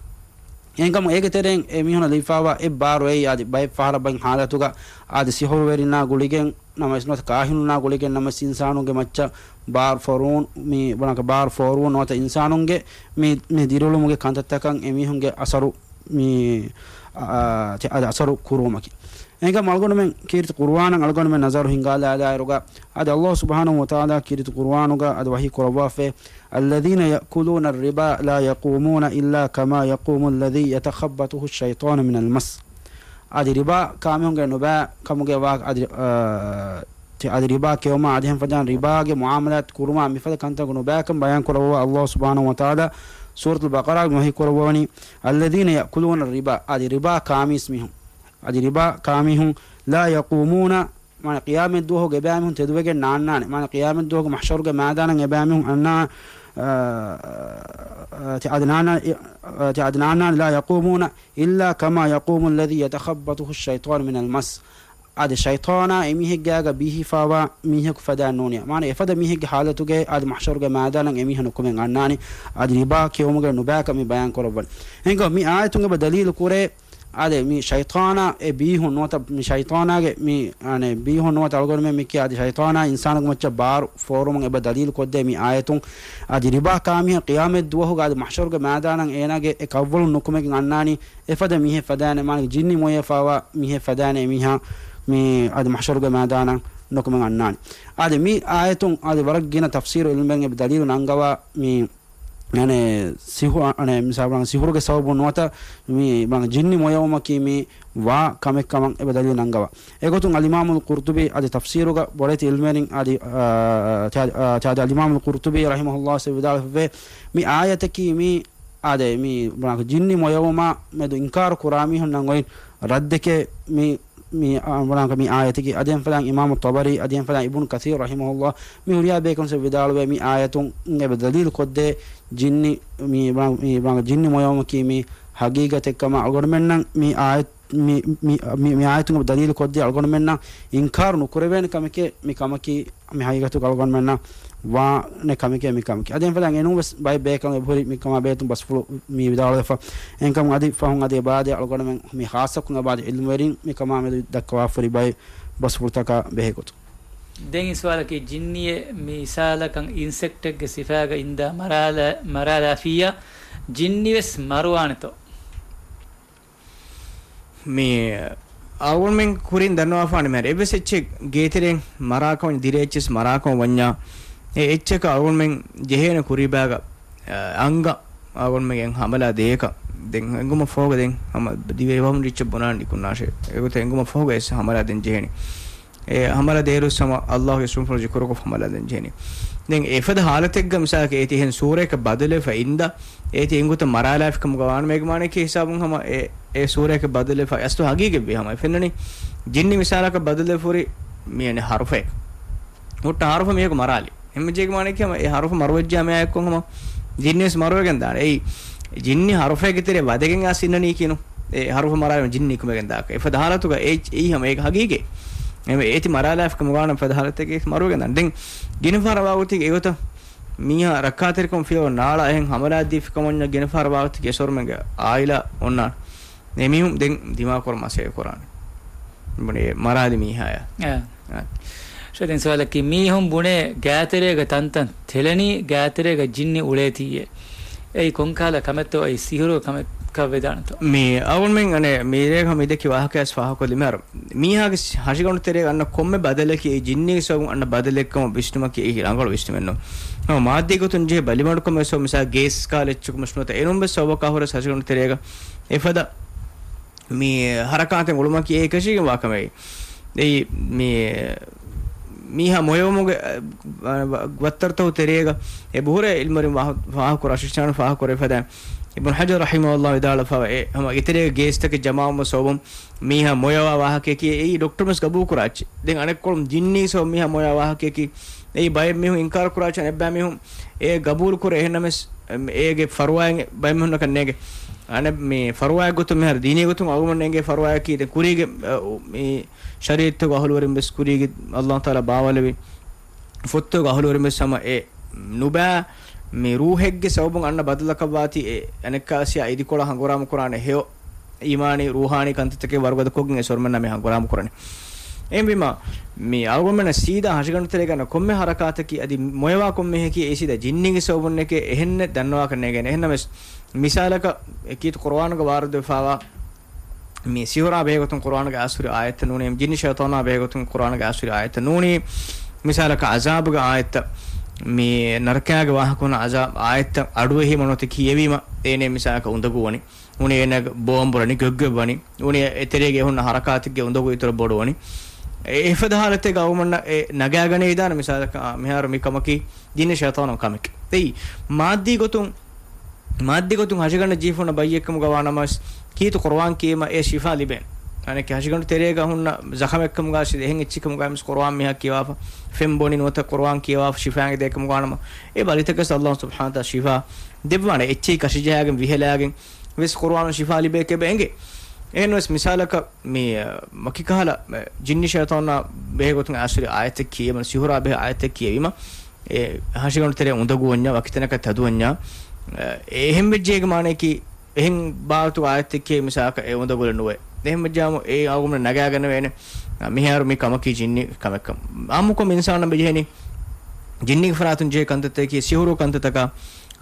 އެހެންކަމުން އޭގެ ތެރެއިން އެ މީހުނަށް ލިބިފާވާ އެއް ބާރު އެއީ އަދި ބައެއް ފަހަރަށް ބައެއް ޙާލަތުގަ އަދި ސިޙުރުވެރިންނާ ގުޅިގެން ނަމަވެސް ނުވަތަ ކާހިނުންނާ ގުޅިގެން ނަމަވެސް އިންސާނުންގެ މައްޗަށް ބާރު ފޯރުވުން، މި ބުނާކަށް ބާރު ފޯރުވުން ނުވަތަ އިންސާނުންގެ މި، މި ދިރިއުޅުމުގެ ކަންތައްތަކަށް އެ މީހުންގެ އަސަރު މި، އާ، ތި-، އަދި އަސަރު ކުރުވުމަކީ. އެހެންކަމުން އަޅުގަނޑުމެން ކީރިތި ޤުރުއާނަށް އަޅުގަނޑުމެން ނަޒަރު ހިންގާލާލާއިރުގަ، އަދި އައްލާހު ސުބްޙާނަހު ވަތަޢާލާ ކީރިތި ޤުރުއާނުގަ އަދި ވަޙީ ކުރައްވާފައި، الذين يأكلون الربا لا يقومون إلا كما يقوم الذي يتخبطه الشيطان من المس. އަދި ރިބާ ކާމިހުންގެ ނުބައި ކަމުގެ ވާ-، އަދި، އާ، ތި-، އަދި ރިބާ ކެއުމާ އަދި އެހެން ފަދައިން ރިބާގެ މުޢާމަލާތު ކުރުމާ މިފަދަ ކަންތަކު ނުބައިކަން ބަޔާން ކުރައްވާ އައްލާހު ސުބްޙާނަހު ވަތަޢާލާ ސޫރަތުލް ބަޤަރާގެ ވަޙީ ކުރައްވަވަނީ، الذين يأكلون الربا، އަދި ރިބާ ކާމީސް މީހުން. އަދި ރިބާ ކާމީހުން، لا يقومون، މާނަ ޤިޔާމަތް ދުވަހުގެ އެބައިމީހުން ތެދުވެގެން ނާންނާނެ. މާނަ ޤިޔާމަތް ދުވަހުގެ މަޙްޝަރުގެ މައިދާނަށް އެބައިމީހުން އަންނާ، އާ، އާ، ތި އަދި ނާންނާ، އާ، ތި އަދި ނާންނާނެ، لا يقومون إلا كما يقوم الذي يتخبطه الشيطان من المس. އާދެ، ޝައިޠާނާ އެމީހެއްގާގަ ބީހިފާވާ މީހަކު ފަދައިން ނޫނިއްޔާ. މާނަ އެފަދަ މީހެއްގެ ޙާލަތުގައި އާދެ، މަޙްޝަރުގެ މައިދާނަށް އެމީހާ ނުކުމެ އަންނާނީ. އާދެ، ރިބާ ކެއުމުގައި ނުބައިކަން މި ބަޔާން ކުރައްވަނީ. އެހެންކަމުން މި އާޔަތުން އެބަ ދަލީލު ކުރޭ، އާދެ، މި ޝައިޠާނާ އެ ބީހުން ނުވަތަ، މި ޝައިޠާނާގެ މި، އާނެ، ބީހުން ނުވަތަ އަޅުގަނޑުމެން މި ކިޔާ އާދެ، ޝައިޠާނާ އިންސާނަކު މައްޗަށް ބާރު ފޯރުމުން އެބަ ދަލީލު ކޮށްދޭ މި އާޔަތުން. އާދެ، ރިބާ ކާމިހާ ޤިޔާމަތް ދުވަހުގަ އާދެ، މަޙްޝަރުގެ މައިދާނަށް އޭނާގެ އެ ކަށްވަޅުން ނުކުމެގެން އަންނާނީ. އެފަދަ މީހެއް ފަދައިން، މާނަ ޖިންނި މޮޔަވާ މީހެއް ފަދައިން އެމީހާ މި އާދެ، މަޙްޝަރުގެ މައިދާނަށް ނުކުމެ އަންނާނެ. އާދެ، މި އާޔަތުން އާދެ، ވަރަށް ގިނަ ތަފްސީރު ޢިލްމުވެރިން އެބަ ދަލީލު ނަންގަވާ މި، އަނެ، ސިހު-، އަނެ، މިސާލު ސިހުރުގެ ސަބަބުން ނުވަތަ މި، މާނަ ޖިންނި މޮޔަވުމަކީ މި ވާ ކަމެއް ކަމަށް އެބަ ދަލީލު ނަންގަވާ. އެގޮތުން އަލްއިމާމުލް ޤުރްޠުބީ އާދެ، ތަފްސީރުގަ ބޮޑެތި ޢިލްމުވެރިން އާދެ، އާ، ޗާ-، އާ، ޗާދަ އަލްއިމާމުލް ޤުރްޠުބީ ރަޙިމަހުﷲ ވިދާޅުވެއްވޭ، މި އާޔަތަކީ މި އާދެ، މި ބުނާކަ ޖިންނި މޮޔަވުމާ މެދު އިންކާރު ކުރާ މީހުންނަށް އޮތް ރައްދެކޭ. މި، މި، އާ، ބުނާކަ މި އާޔަތަކީ. އަދި އެން ފަދައިން އިމާމު ޠަބަރީ، އަދި އެން ފަދައިން އިބްނު ކަސީރު ރަޙިމަހުﷲ މި ހުރިހާ ބޭކަލުން ވިދާޅުވޭ، މި އާޔަތުން އެބަ ދަލީލު ކޮށްދޭ ޖިންނި، މި، ބުނާ-، މި، ބުނާކަ ޖިންނި މޮޔަވުމަކީ މި ޙަޤީޤަތެއް ކަމަށް. އަޅުގަނޑުމެންނަށް މި އާޔަތު މި، މި، މި، މި އާޔަތުން ދަލީލު ކޮށްދީ އަޅުގަނޑުމެންނަށް އިންކާރު ނުކުރެވޭނެ ކަމެކޭ މި ކަމަކީ، މި ހަގީގަތުގަ އަޅުގަނޑުމެންނަށް ވާނެ ކަމެކޭ މި ކަމަކީ. އަދި އެން ފަދައިން އެނޫން ވެސް ބައެއް ބޭކަލުން އެބަހުރި މި ކަމާ ބެހޭގޮތުން ބަސްފުޅު މި ވިދާޅުވެފަ. އެހެންކަމުން އަދި ފަހުން އަދި އެބައާދޭ އަޅުގަނޑުމެން މި ޚާއްޞަކޮށް އެބައާދޭ ޢިލްމުވެރިން މި ކަމާ މެދު ދައްކަވާފަ ހުރި ބައެއް ބަސްފުޅުތަކާ ބެހޭގޮތުން. ދެން އިސްވާލަކީ ޖިންނިއެއް މި މިސާލަކަށް އިންސެކްޓެއްގެ ސިފާގަ އިންދާ މަރާލާ، މަރާލާފިއްޔާ ޖިންނިވެސް މަރުވާނެތޯ؟ މި އަޅުގަނޑުމެން ކުރިން ދަންނަވާފާނެ މިހާރު އެއްވެސް އެއްޗެއް ގޭތެރެއިން މަރާކަމަށް ދިރިއެއްޗެސް މަރާކަމަށް ވަންޏާ، އެ އެއްޗަކަށް އަޅުގަނޑުމެން ޖެހޭނެ ކުރީބާގަ، އަ، އަންގަ އަޅުގަނޑުމެން ހަމަލާ ދޭކަށް ދެން އެނގުމަށް ފަހުގަ ދެން ހަމަ ދިވެހި ބަހުން ރިއްޗަށް ބުނާން ނިކުންނާށޭ. އެގޮތަށް އެނގުމަށް ފަހުގަ އެސް ހަމަލާ ދެން ޖެހޭނެ. އެ ހަމަލާ ދޭރު ސަމަ އައްލާހުގެ އިސްމުފުޅު ޒިކުރުކޮށް ހަމަލާ ދެން ޖެހޭނީ. ދެން އެފަދަ ހާލަތެއްގަ މިސާލަކަށް އޭތި އެހެން ސޫރައަކަށް ބަދަލުވެފަ އިންދަ، އޭތި އެނގުތަ މަރާލާފިކަމުގަ ވާނަމޭގެ މާނައަކީ ހިސާބުން ހަމަ އެ، އެ ސޫރައަކަށް ބަދަލުވެފަ އަސްލު ހަގީގަތްވީ ހަމަ އެ ފެންނަނީ. ޖިންނި މިސާލަކަށް ބަދަލުވެފަ ހުރި މި އަނެއް ހަރުފައެއް. ހުއްޓަ ހަރުފަ މީހަކު މަރާލި. އެހެންވެއްޖެއްގެ މާނައަކީ ހަމަ އެ ހަރުފަ މަރުވެއްޖާ މިއާއެއްކޮށް ހަމަ ޖިންނިވެސް މަރުވެގެން ދާނެ. އެއީ ޖިންނި ހަރުފައިގެ ތެރޭ ވަދެގެން އައިސް އިންނަނީ ކިނު. އެ ހަރުފަ މަރާލި ޖިންނި ނިކުމެގެން ދާކަށް. އެފަދަ ހާލަތުގަ އެ، އެއީ ހަމަ އޭގެ ހަގީގަތް. އެ އޭތި މަރާލާފިކަމުގަ ވާނަމަ ފަދަ ހާލަތެއްގަ އޭތި މަރުވެގެން ދާނެ. ދެން ގިނަ ފަހަރަށް ވާގޮތީގަ އެގޮތަށް މީހާ ރައްކާތެރިކަމަށް ފިޔަވަ ނާޅާ އެހެން ހަމަލާ ދީފިކަމަށް ވަންޏާ ގިނަ ފަހަރަށް ވާގޮތީގަ އެސޮރުމެންގެ އާއިލާ އޮންނާނެ. އެމީހުން ދެން ދިމާކުރަން މަސައްކަތް ކުރާނެ. ބުނޭ މަރާލި މީހާޔާ. އާ. އާ. ޝަދިން ސުވާލަކީ، މީހުން ބުނޭ ގާތެރޭގަ ތަންތަން ތެލެނީ ގާތެރޭގަ ޖިންނި އުޅޭތީއޭ. އެއީ ކޮންކަހަލަ ކަމެއްތޯ އެއީ ސިހުރު ކަމެއްކަށް ވެދާނެތޯ؟ މި އަވަންމެން އަނެ މީރޭގަ މިދެކި ވާހަކަޔަސް ފާހަކޮށްލި މިހާރު. މީހާގެ ހަށިގަނޑު ތެރޭގަ އަންނަ ކޮންމެ ބަދަލަކީ އެ ޖިންނީގެ ސަބަބުން އަންނަ ބަދަލެއްކަމަށް ވިސްނުމަކީ އެއީ ރަނގަޅު ވިސްނުމެއްނޫން. ހަމަ މާއްދީ ގޮތުން ޖެހޭ ބަލިމަޑުކަމެއް ސޯ މިސާ ގޭސް ކާލެއްޗަކު މުސްނުވަތަ އެނޫންވެސް ސަބަބަކާ ހުރެސް ހަށިގަނޑު ތެރޭގަ އެފަދަ މި ހަރަކާތެއް އުޅުމަކީ އެ އެކަށީގެން ވާ ކަމެއް. އެއީ މި މީހާ މޮޔަވުމުގެ، އަ، އަ، ވައްތަރުތަކު ތެރޭގަ އެ ބުހުރޭ އިލްމުވެރިން ފާހަ-، ފާހަގަކުރާ ޝިޝާނު ފާހަގަކުރެ ފަދަ އިބްނު ޙަޖަރު ރަޙިމަހުﷲ ވިދާޅުވެފަވަ އެ ހަމަ އެތެރޭގަ ގޭސްތަކެއް ޖަމާވުމުގެ ސަބަބުން މީހާ މޮޔަވާ ވާހަކަޔަކީ އެއީ ޑޮކްޓަރު ވެސް ގަބޫލު ކުރާ އެއްޗެއް. ދެން އަނެއްކޮޅުން ޖިންނީ ސަބަބުން މީހާ މޮޔަވާ ވާހަކަޔަކީ އެއީ ބައެއް މީހުން އިންކާރު ކުރާ އެއްޗެއް. އެއްބައި މީހުން އޭ ގަބޫލު ކުރޭ. އެހެންނަމަވެސް، އޭގެ ފަރުވާއެއް ބައެއް މީހުންނަކަށް ނޭނގެ. އަނެއް މި ފަރުވާއެއް ގޮތުން މިހާރު ދީނީ ގޮތުން އަޅުގަނޑު ނޭނގޭ ފަރުވާއަކީ ދެން ކުރީގެ، އަ، އު، މި ޝަރީއަތްތަކުގެ އަހުލުވެރިން ވެސް ކުރީގެ ﷲ ތަޢާލާ ބާވާލެވި ފޮތްތަކުގެ އަހުލުވެރިން ވެސް ހަމަ އެ ނުބައި މި ރޫޙެއްގެ ސަބަބުން އަންނަ ބަދަލަކަށްވާތީ އެ އަނެއްކާވެސް އިދިކޮޅަށް ހަނގުރާމަ ކުރާނެ ހެޔޮ އީމާނީ ރޫޙާނީ ކަންތައްތަކެއް ވަރުގަދަކޮށްގެން އެ ސޮރުމެންނާ މި ހަނގުރާމަ ކުރަނީ. އެހެންވީމާ، މި އަޅުގަނޑުމެންނަށް ސީދާ ހަށިގަނޑު ތެރޭގަ އަންނަ ކޮންމެ ހަރަކާތަކީ އަދި މޮޔަވާ ކޮންމެހެކީ އެ ސީދާ ޖިންނީގެ ސަބަބުންނެކޭ އެހެންނެއް ދަންނަވާކަށް ނޭނގޭނެ. އެހެންނަމަވެސް، މިސާލަކަށް އެ ކީރިތި ޤުރުއާނުގަ ވާރިދުވެފާވާ މި ސިހުރާ ބެހޭގޮތުން ޤުރުއާނުގަ އައިސްހުރި އާޔަތްތައް ނޫނީ، ޖިންނި ޝައިޠާނާ ބެހޭގޮތުން ޤުރުއާނުގަ އައިސްހުރި އާޔަތްތައް ނޫނީ، މިސާލަކަށް ޢަޒާބުގެ އާޔަތްތައް، މި ނަރަކައިގެ ވާހަކަ ހުންނަ ޢަޒާބު އާޔަތްތައް އަޑުއެހީމަ ނުވަތަ ކިޔެވީމަ އޭނަ މިސާލަކަށް އުނދަގޫވަނީ. ނޫނީ އޭނަ ބޯނބު އުރަނީ، ގޮތްގޮތް ވަނީ. ނޫނީ އެތެރޭގަ ހުންނަ ހަރަކާތެއްގެ އުނދަގޫ އިތުރަށް ބޮޑުވަނީ. އެ އެފަދަ ހާލަތެއްގަ އަޅުގަނޑުމެންނަށް އެ ނަގާގަނެވިދާނެ މިސާލަކަށް، އާ، މިހާރު މި ކަމަކީ ޖިންނި ޝައިޠާނުގެ ކަމެކޭ. އެއީ މާއްދީ ގޮތުން، މާއްދީ ގޮތުން ހަށިގަނޑަށް ޖެހިފަ ހުންނަ ބައްޔެއްކަމުގަ ވާނަމަވެސް، ކީރިތި ޤުރުއާން ކިޔެވީމަ އެ ޝިފާ ލިބޭނެ. އަނެއްކާ ހަށިގަނޑު ތެރޭގަ ހުންނަ ޒަޚަމެއްކަމުގަ އެހެން އެއްޗެއްކަމުގަ ވެސް ޤުރުއާން މީހާ ކިޔަވާފަ، ފެން ބޮނި ނުވަތަ ޤުރުއާން ކިޔަވާފަ ޝިފާއިން ދޭކަމުގަ ވާނަމަ، އެ ބަލިތަކަށް ﷲ ސުބްޙާނަހޫ ވަތަޢާލާ ޝިފާ ދެއްވާނެ. އެއްޗެހި ކަށިޖަހާގެން ވިހެލާގެން ވެސް ޤުރުއާނުން ޝިފާ ލިބޭކަށް އެބަ އެނގޭ. އެހެންވެސް މިސާލަކަށް މި، އަ، ވަކި ކަހަލަ، އަ، ޖިންނި ޝައިޠާނާ ބެހޭ ގޮތުން އާސުރި އާޔަތެއް ކިޔެވުން، ސިހުރާ ބެހޭ އާޔަތެއް ކިޔެވީމަ، އެ ހަށިގަނޑު ތެރެ އުނދަގޫވަންޏާ، ވަކިތަނަކަށް ތަދުވަންޏާ، އެ، އެހެން ވެއްޖޭގެ މާނަޔަކީ، އެހެން ބާވަތުގެ އާޔަތެއް ކިޔެވި މިސާލަކަށް އެ އުނދަގުލެއް ނުވޭ. އެހެން ވެއްޖާމު އެ އަޅުގަނޑު ނަގާގަންނަވޭނެ. އަ، މިހާރު މި ކަމަކީ ޖިންނި ކަމެއްކަން. އާއްމުކޮށް މި އިންސާނަށް މި ޖެހެނީ، ޖިންނީގެ ފަރާތުން ޖެހޭ ކަންތައްތަކަކީ ސިހުރު ކަންތައްތަކާ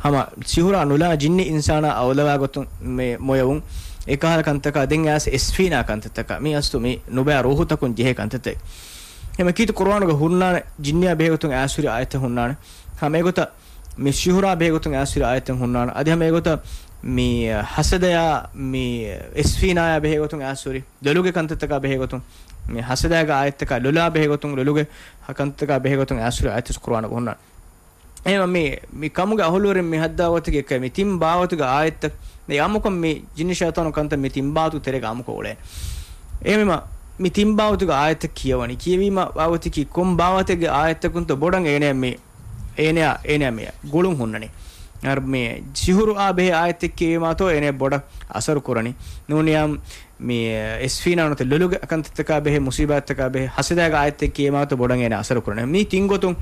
ހަމަ ސިހުރާ ނުލާ ޖިންނި އިންސާނާ އައުލަވާ ގޮތުން މި މޮޔަވުން، އެކަހަލަ ކަންތަކާ ދެން އައިސް އެސްފީނާ ކަންތައްތަކާ މި އަސްލު މި ނުބައި ރޫހުތަކުން ޖެހޭ ކަންތައްތައް. ހަމަ ކީރިތި ޤުރުއާނުގަ ހުންނާނެ، ޖިންނިއާ ބެހޭގޮތުން އާސުރި އާޔަތެއް ހުންނާނެ. ހަމަ އެގޮތަށް މި ސިހުރާ ބެހޭގޮތުން އާސުރި އާޔަތެއް ހުންނާނެ. އަދި ހަމަ އެގޮތަށް މި ހަސަދަޔާ، މި އެސްފީނާޔާ ބެހޭގޮތުން އާސުރި ލޮލުގެ ކަންތައްތަކާ ބެހޭގޮތުން، މި ހަސަދާގެ އާޔަތްތަކާ ލޮލާ ބެހޭގޮތުން، ލޮލުގެ ކަންތައްތަކާ ބެހޭގޮތުން އާސުރި އާޔަތެއް ޤުރުއާނުގަ ހުންނާނެ. އެހެންވީމަ މި، މި ކަމުގެ އަހުލުވެރިން މި ހައްދާ ގޮތަކީ އެކަ މި ތިން ބާވަތުގެ އާޔަތްތައް. ދެން އާއްމުކޮށް މި ޖިންނި ޝައިޠާނު ކަންތައް މި ތިން ބާވަތުގެ ތެރޭގަ އާއްމުކޮށް އުޅޭނެ. އެހެންވީމަ މި ތިން ބާވަތުގެ އާޔަތްތައް ކިޔަވަނީ. ކިޔެވީމަ ބާވަތަކީ ކޮން ބާވަތެއްގެ އާޔަތްތަކުންތޯ ބޮޑަށް އޭނަޔަށް މި، އޭނަޔާ، އޭނަޔާ މި ގުޅުން ހުންނަނީ. އަރ މި ސިހުރުއާ ބެހޭ އާޔަތެއް ކިޔެވީމާތޯ އޭނަޔަށް ބޮޑަށް އަސަރު ކުރަނީ. ނޫނިޔާ މި އެސްފީނާ ނުވަތަ ލޮލުގެ ކަންތައްތަކާ ބެހޭ، މުސީބާތްތަކާ ބެހޭ، ހަސަދާގެ އާޔަތެއް ކިޔެވީމާތޯ ބޮޑަށް އޭނަ އަސަރު ކުރަނީ. މި ތިން ގޮތުން،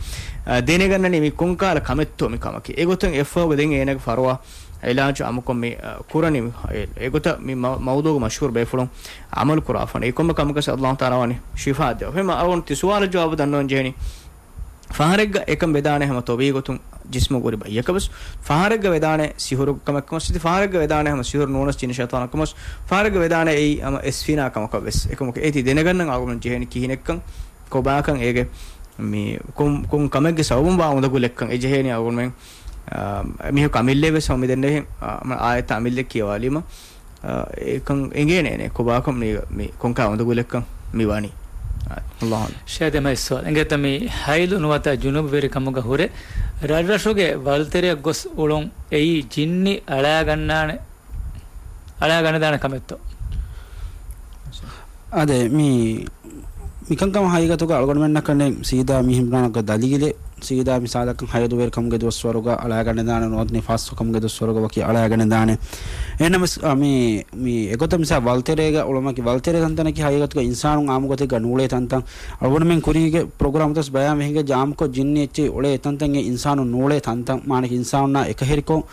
އަ، ދެނެގަންނަނީ މި ކޮންކަހަލަ ކަމެއްތޯ މި ކަމަކީ. އެގޮތުން އެއަށްފަހުގަ ދެން އޭނަގެ ފަރުވާ އިލާޖު އާއްމުކޮށް މި، އަ، ކުރަނީ މި، އެ، އެގޮތަށް މި މަ-، މައުޟޫގެ މަޝްހޫރު ބޭފުޅުން ޢަމަލު ކުރާފަން. އެ ކޮންމެ ކަމަކަށް ﷲ ތަޢާލާ ވަނީ ޝިފާ ދެއްވާ. އެހެންވީމަ އަޅުގަނޑު ތި ސުވާލަށް ޖަވާބު ދަންނަވަން ޖެހެނީ. ފަހަރެއްގަ އެކަން ވެދާނެ ހަމަ ޠަބީޢީ ގޮތުން ޖިސްމު ކުރި ބައްޔަކަށް ވެސް. ފަހަރެއްގަ ވެދާނެ ސިހުރު ކަމެއްކަމަށް ވެސް. ފަހަރެއްގަ ވެދާނެ ހަމަ ސިހުރު ނޫނަސް ޖިންނި ޝައިޠާނަކަށް ވެސް. ފަހަރެއްގަ ވެދާނެ އެއީ ހަމަ އެސްފީނާ ކަމަކަށް ވެސް. އެކަމަކު އޭތި ދެނެގަންނަން އަޅުގަނޑު ޖެހެނީ ކިހިނެއްކަން، ކޮބާކަން އޭގެ މި ކޮން، ކޮން ކަމެއްގެ ސަބަބުން ވާ އުނދަގުލެއްކަން. އެ ޖެހޭނީ އަޅުގަނޑުމެން، އާ، މީހަކު އަމިއްލައެއް ވެސް ހަމަ މިދެންނެވި، އާ، އާޔަތް އަމިއްލައެއް ކިޔަވާލީމަ. އާ، އެކަން އެނގޭނޭނެ ކޮބާކަން މީ، މި ކޮންކަހަލަ އުނދަގުލެއްކަން މި ވާނީ. އާ، ﷲ އަޢްލަމް. ޝޭޚް ދެން މި ސުވާލު އިނގޭތަ މި ހައިލު ނުވަތަ ޖުނޫބުވެރިކަމުގަ ހުރެ ރަށްރަށުގެ ވަލުތެރެއަށް ގޮސް އުޅުން އެއީ ޖިންނި އަޅާގަންނާނެ، އަޅާގަނެދާނެ ކަމެއްތޯ؟ އާދެ، މި، މިކަންކަމަށް ހަގީގަތުގަ އަޅުގަނޑުމެންނަކަށް ނެތް ސީދާ މިހެން ބުނާނެ ދަލީލެއް. ސީދާ މިސާލަކަށް ހައިލުވެރިކަމުގެ ދުވަސްވަރުގަ އަޅާގަނެދާނެ، ނުވަތަ ނިފާސްކަމުގެ ދުވަސްވަރުގަ ވަކި އަޅާގަނެދާނެ. އެހެންނަމަވެސް، އަ، މި، މި އެގޮތަށް މިސާ ވަލުތެރޭގަ އުޅުމަކީ، ވަލުތެރޭ ތަންތަނަކީ ހަގީގަތުގަ އިންސާނުން އާއްމު ގޮތެއްގަ ނޫޅޭ ތަންތަން. އަޅުގަނޑުމެން ކުރީގެ ޕްރޮގްރާމްތައް ބަޔާން ވެހިގެ ޖާމްކޮށް ޖިންނި އެއްޗެއް އުޅޭ ތަންތަން އެ އިންސާނުން ނޫޅޭ ތަންތަން، މާނަ އިންސާނުންނާ އެކަހެރިކޮށް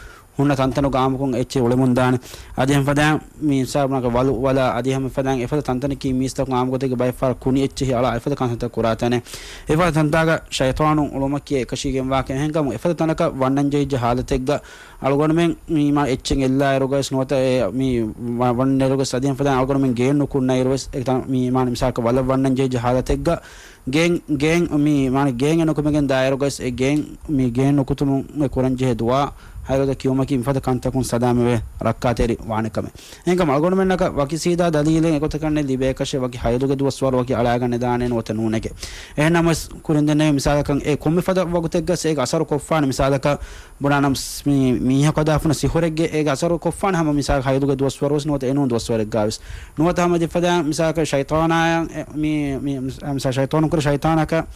ހުންނަ ތަންތަނުގަ އާއްމުކޮށް އެއްޗެއް އުޅެމުންދާނެ. އަދި ހަމަ ފަދައިން މި ހިސާބުން ވަލު ވަލާ، އަދި ހަމަ ފަދައިން އެފަދަ ތަންތަނަކީ މީސްތަކުން އާއްމު ގޮތެއްގެ ބައެއް ފަހަރަށް ކުނި އެއްޗެއް އަޅާ އެފަދަ ކަންތައްތައް ކުރާ ތަނެއް. އެފަދަ ތަންތާގަ ޝައިޠާނުން އުޅުމަކީ އެކަށީގެންވާ ކަމެއް. އެހެންކަމުން އެފަދަ ތަނަކަށް ވަންނަން ޖެހިއްޖެ ހާލަތެއްގަ އަޅުގަނޑުމެން މި މާ އެއްޗެއް އެއްލާއިރުގަވެސް ނުވަތަ އެ މި ވަ-، ވަންނައިރުގަވެސް އަދި ހަމަ ފަދައިން އަޅުގަނޑުމެން ގޭން ނުކުންނައިރުވެސް އެ ތަން މި މާ މިސާލަކަށް ވަލަށް ވަންނަން ޖެހިއްޖެ ހާލަތެއްގަ ގޭން، ގޭން މި، މާނަ ގޭން އެ ނުކުމެގެން ދާއިރުގަސް އެ ގޭން، މި ގޭން ނުކުތުމުން އެ ކުރަން ޖެހޭ ދުޢާ، ހައިލުގަ ކިޔުމަކީ މިފަދަ ކަންތަކުން ސަލާމަތްވެ ރައްކާތެރި ވާނެ ކަމެއް. އެހެންކަމުން އަޅުގަނޑުމެންނަކަށް ވަކި ސީދާ ދަލީލެއް އެގޮތަކަށް ނެތް ލިބޭކަށެއް ވަކި ހައިލުގެ ދުވަސްވަރު ވަކި އަޅާގަނެދާނެ ނުވަތަ ނޫނެކެ. އެހެންނަމަވެސް ކުރިން ދެންނެވި މިސާލަކަށް އެ ކޮންމެ ފަދަ ވަގުތެއްގަސް އޭގެ އަސަރު ކޮށްފާނެ މިސާލަކަށް ބުނާނަމަސް މި މީހަކު ހަދާފަނަ ސިހުރެއްގެ އޭގެ އަސަރު ކޮށްފާނެ ހަމަ މިސާލަކަށް ހައިލުގެ ދުވަސްވަރުވެސް ނުވަތަ އެނޫން ދުވަސްވަރެއްގާވެސް. ނުވަތަ ހަމަ އެފަދައިން މިސާލަކަށް ޝައިޠާނާއަށް އެ މި، މި، މިސާ ޝައިޠާނުން ކުރެ ޝައިޠާނަކަށް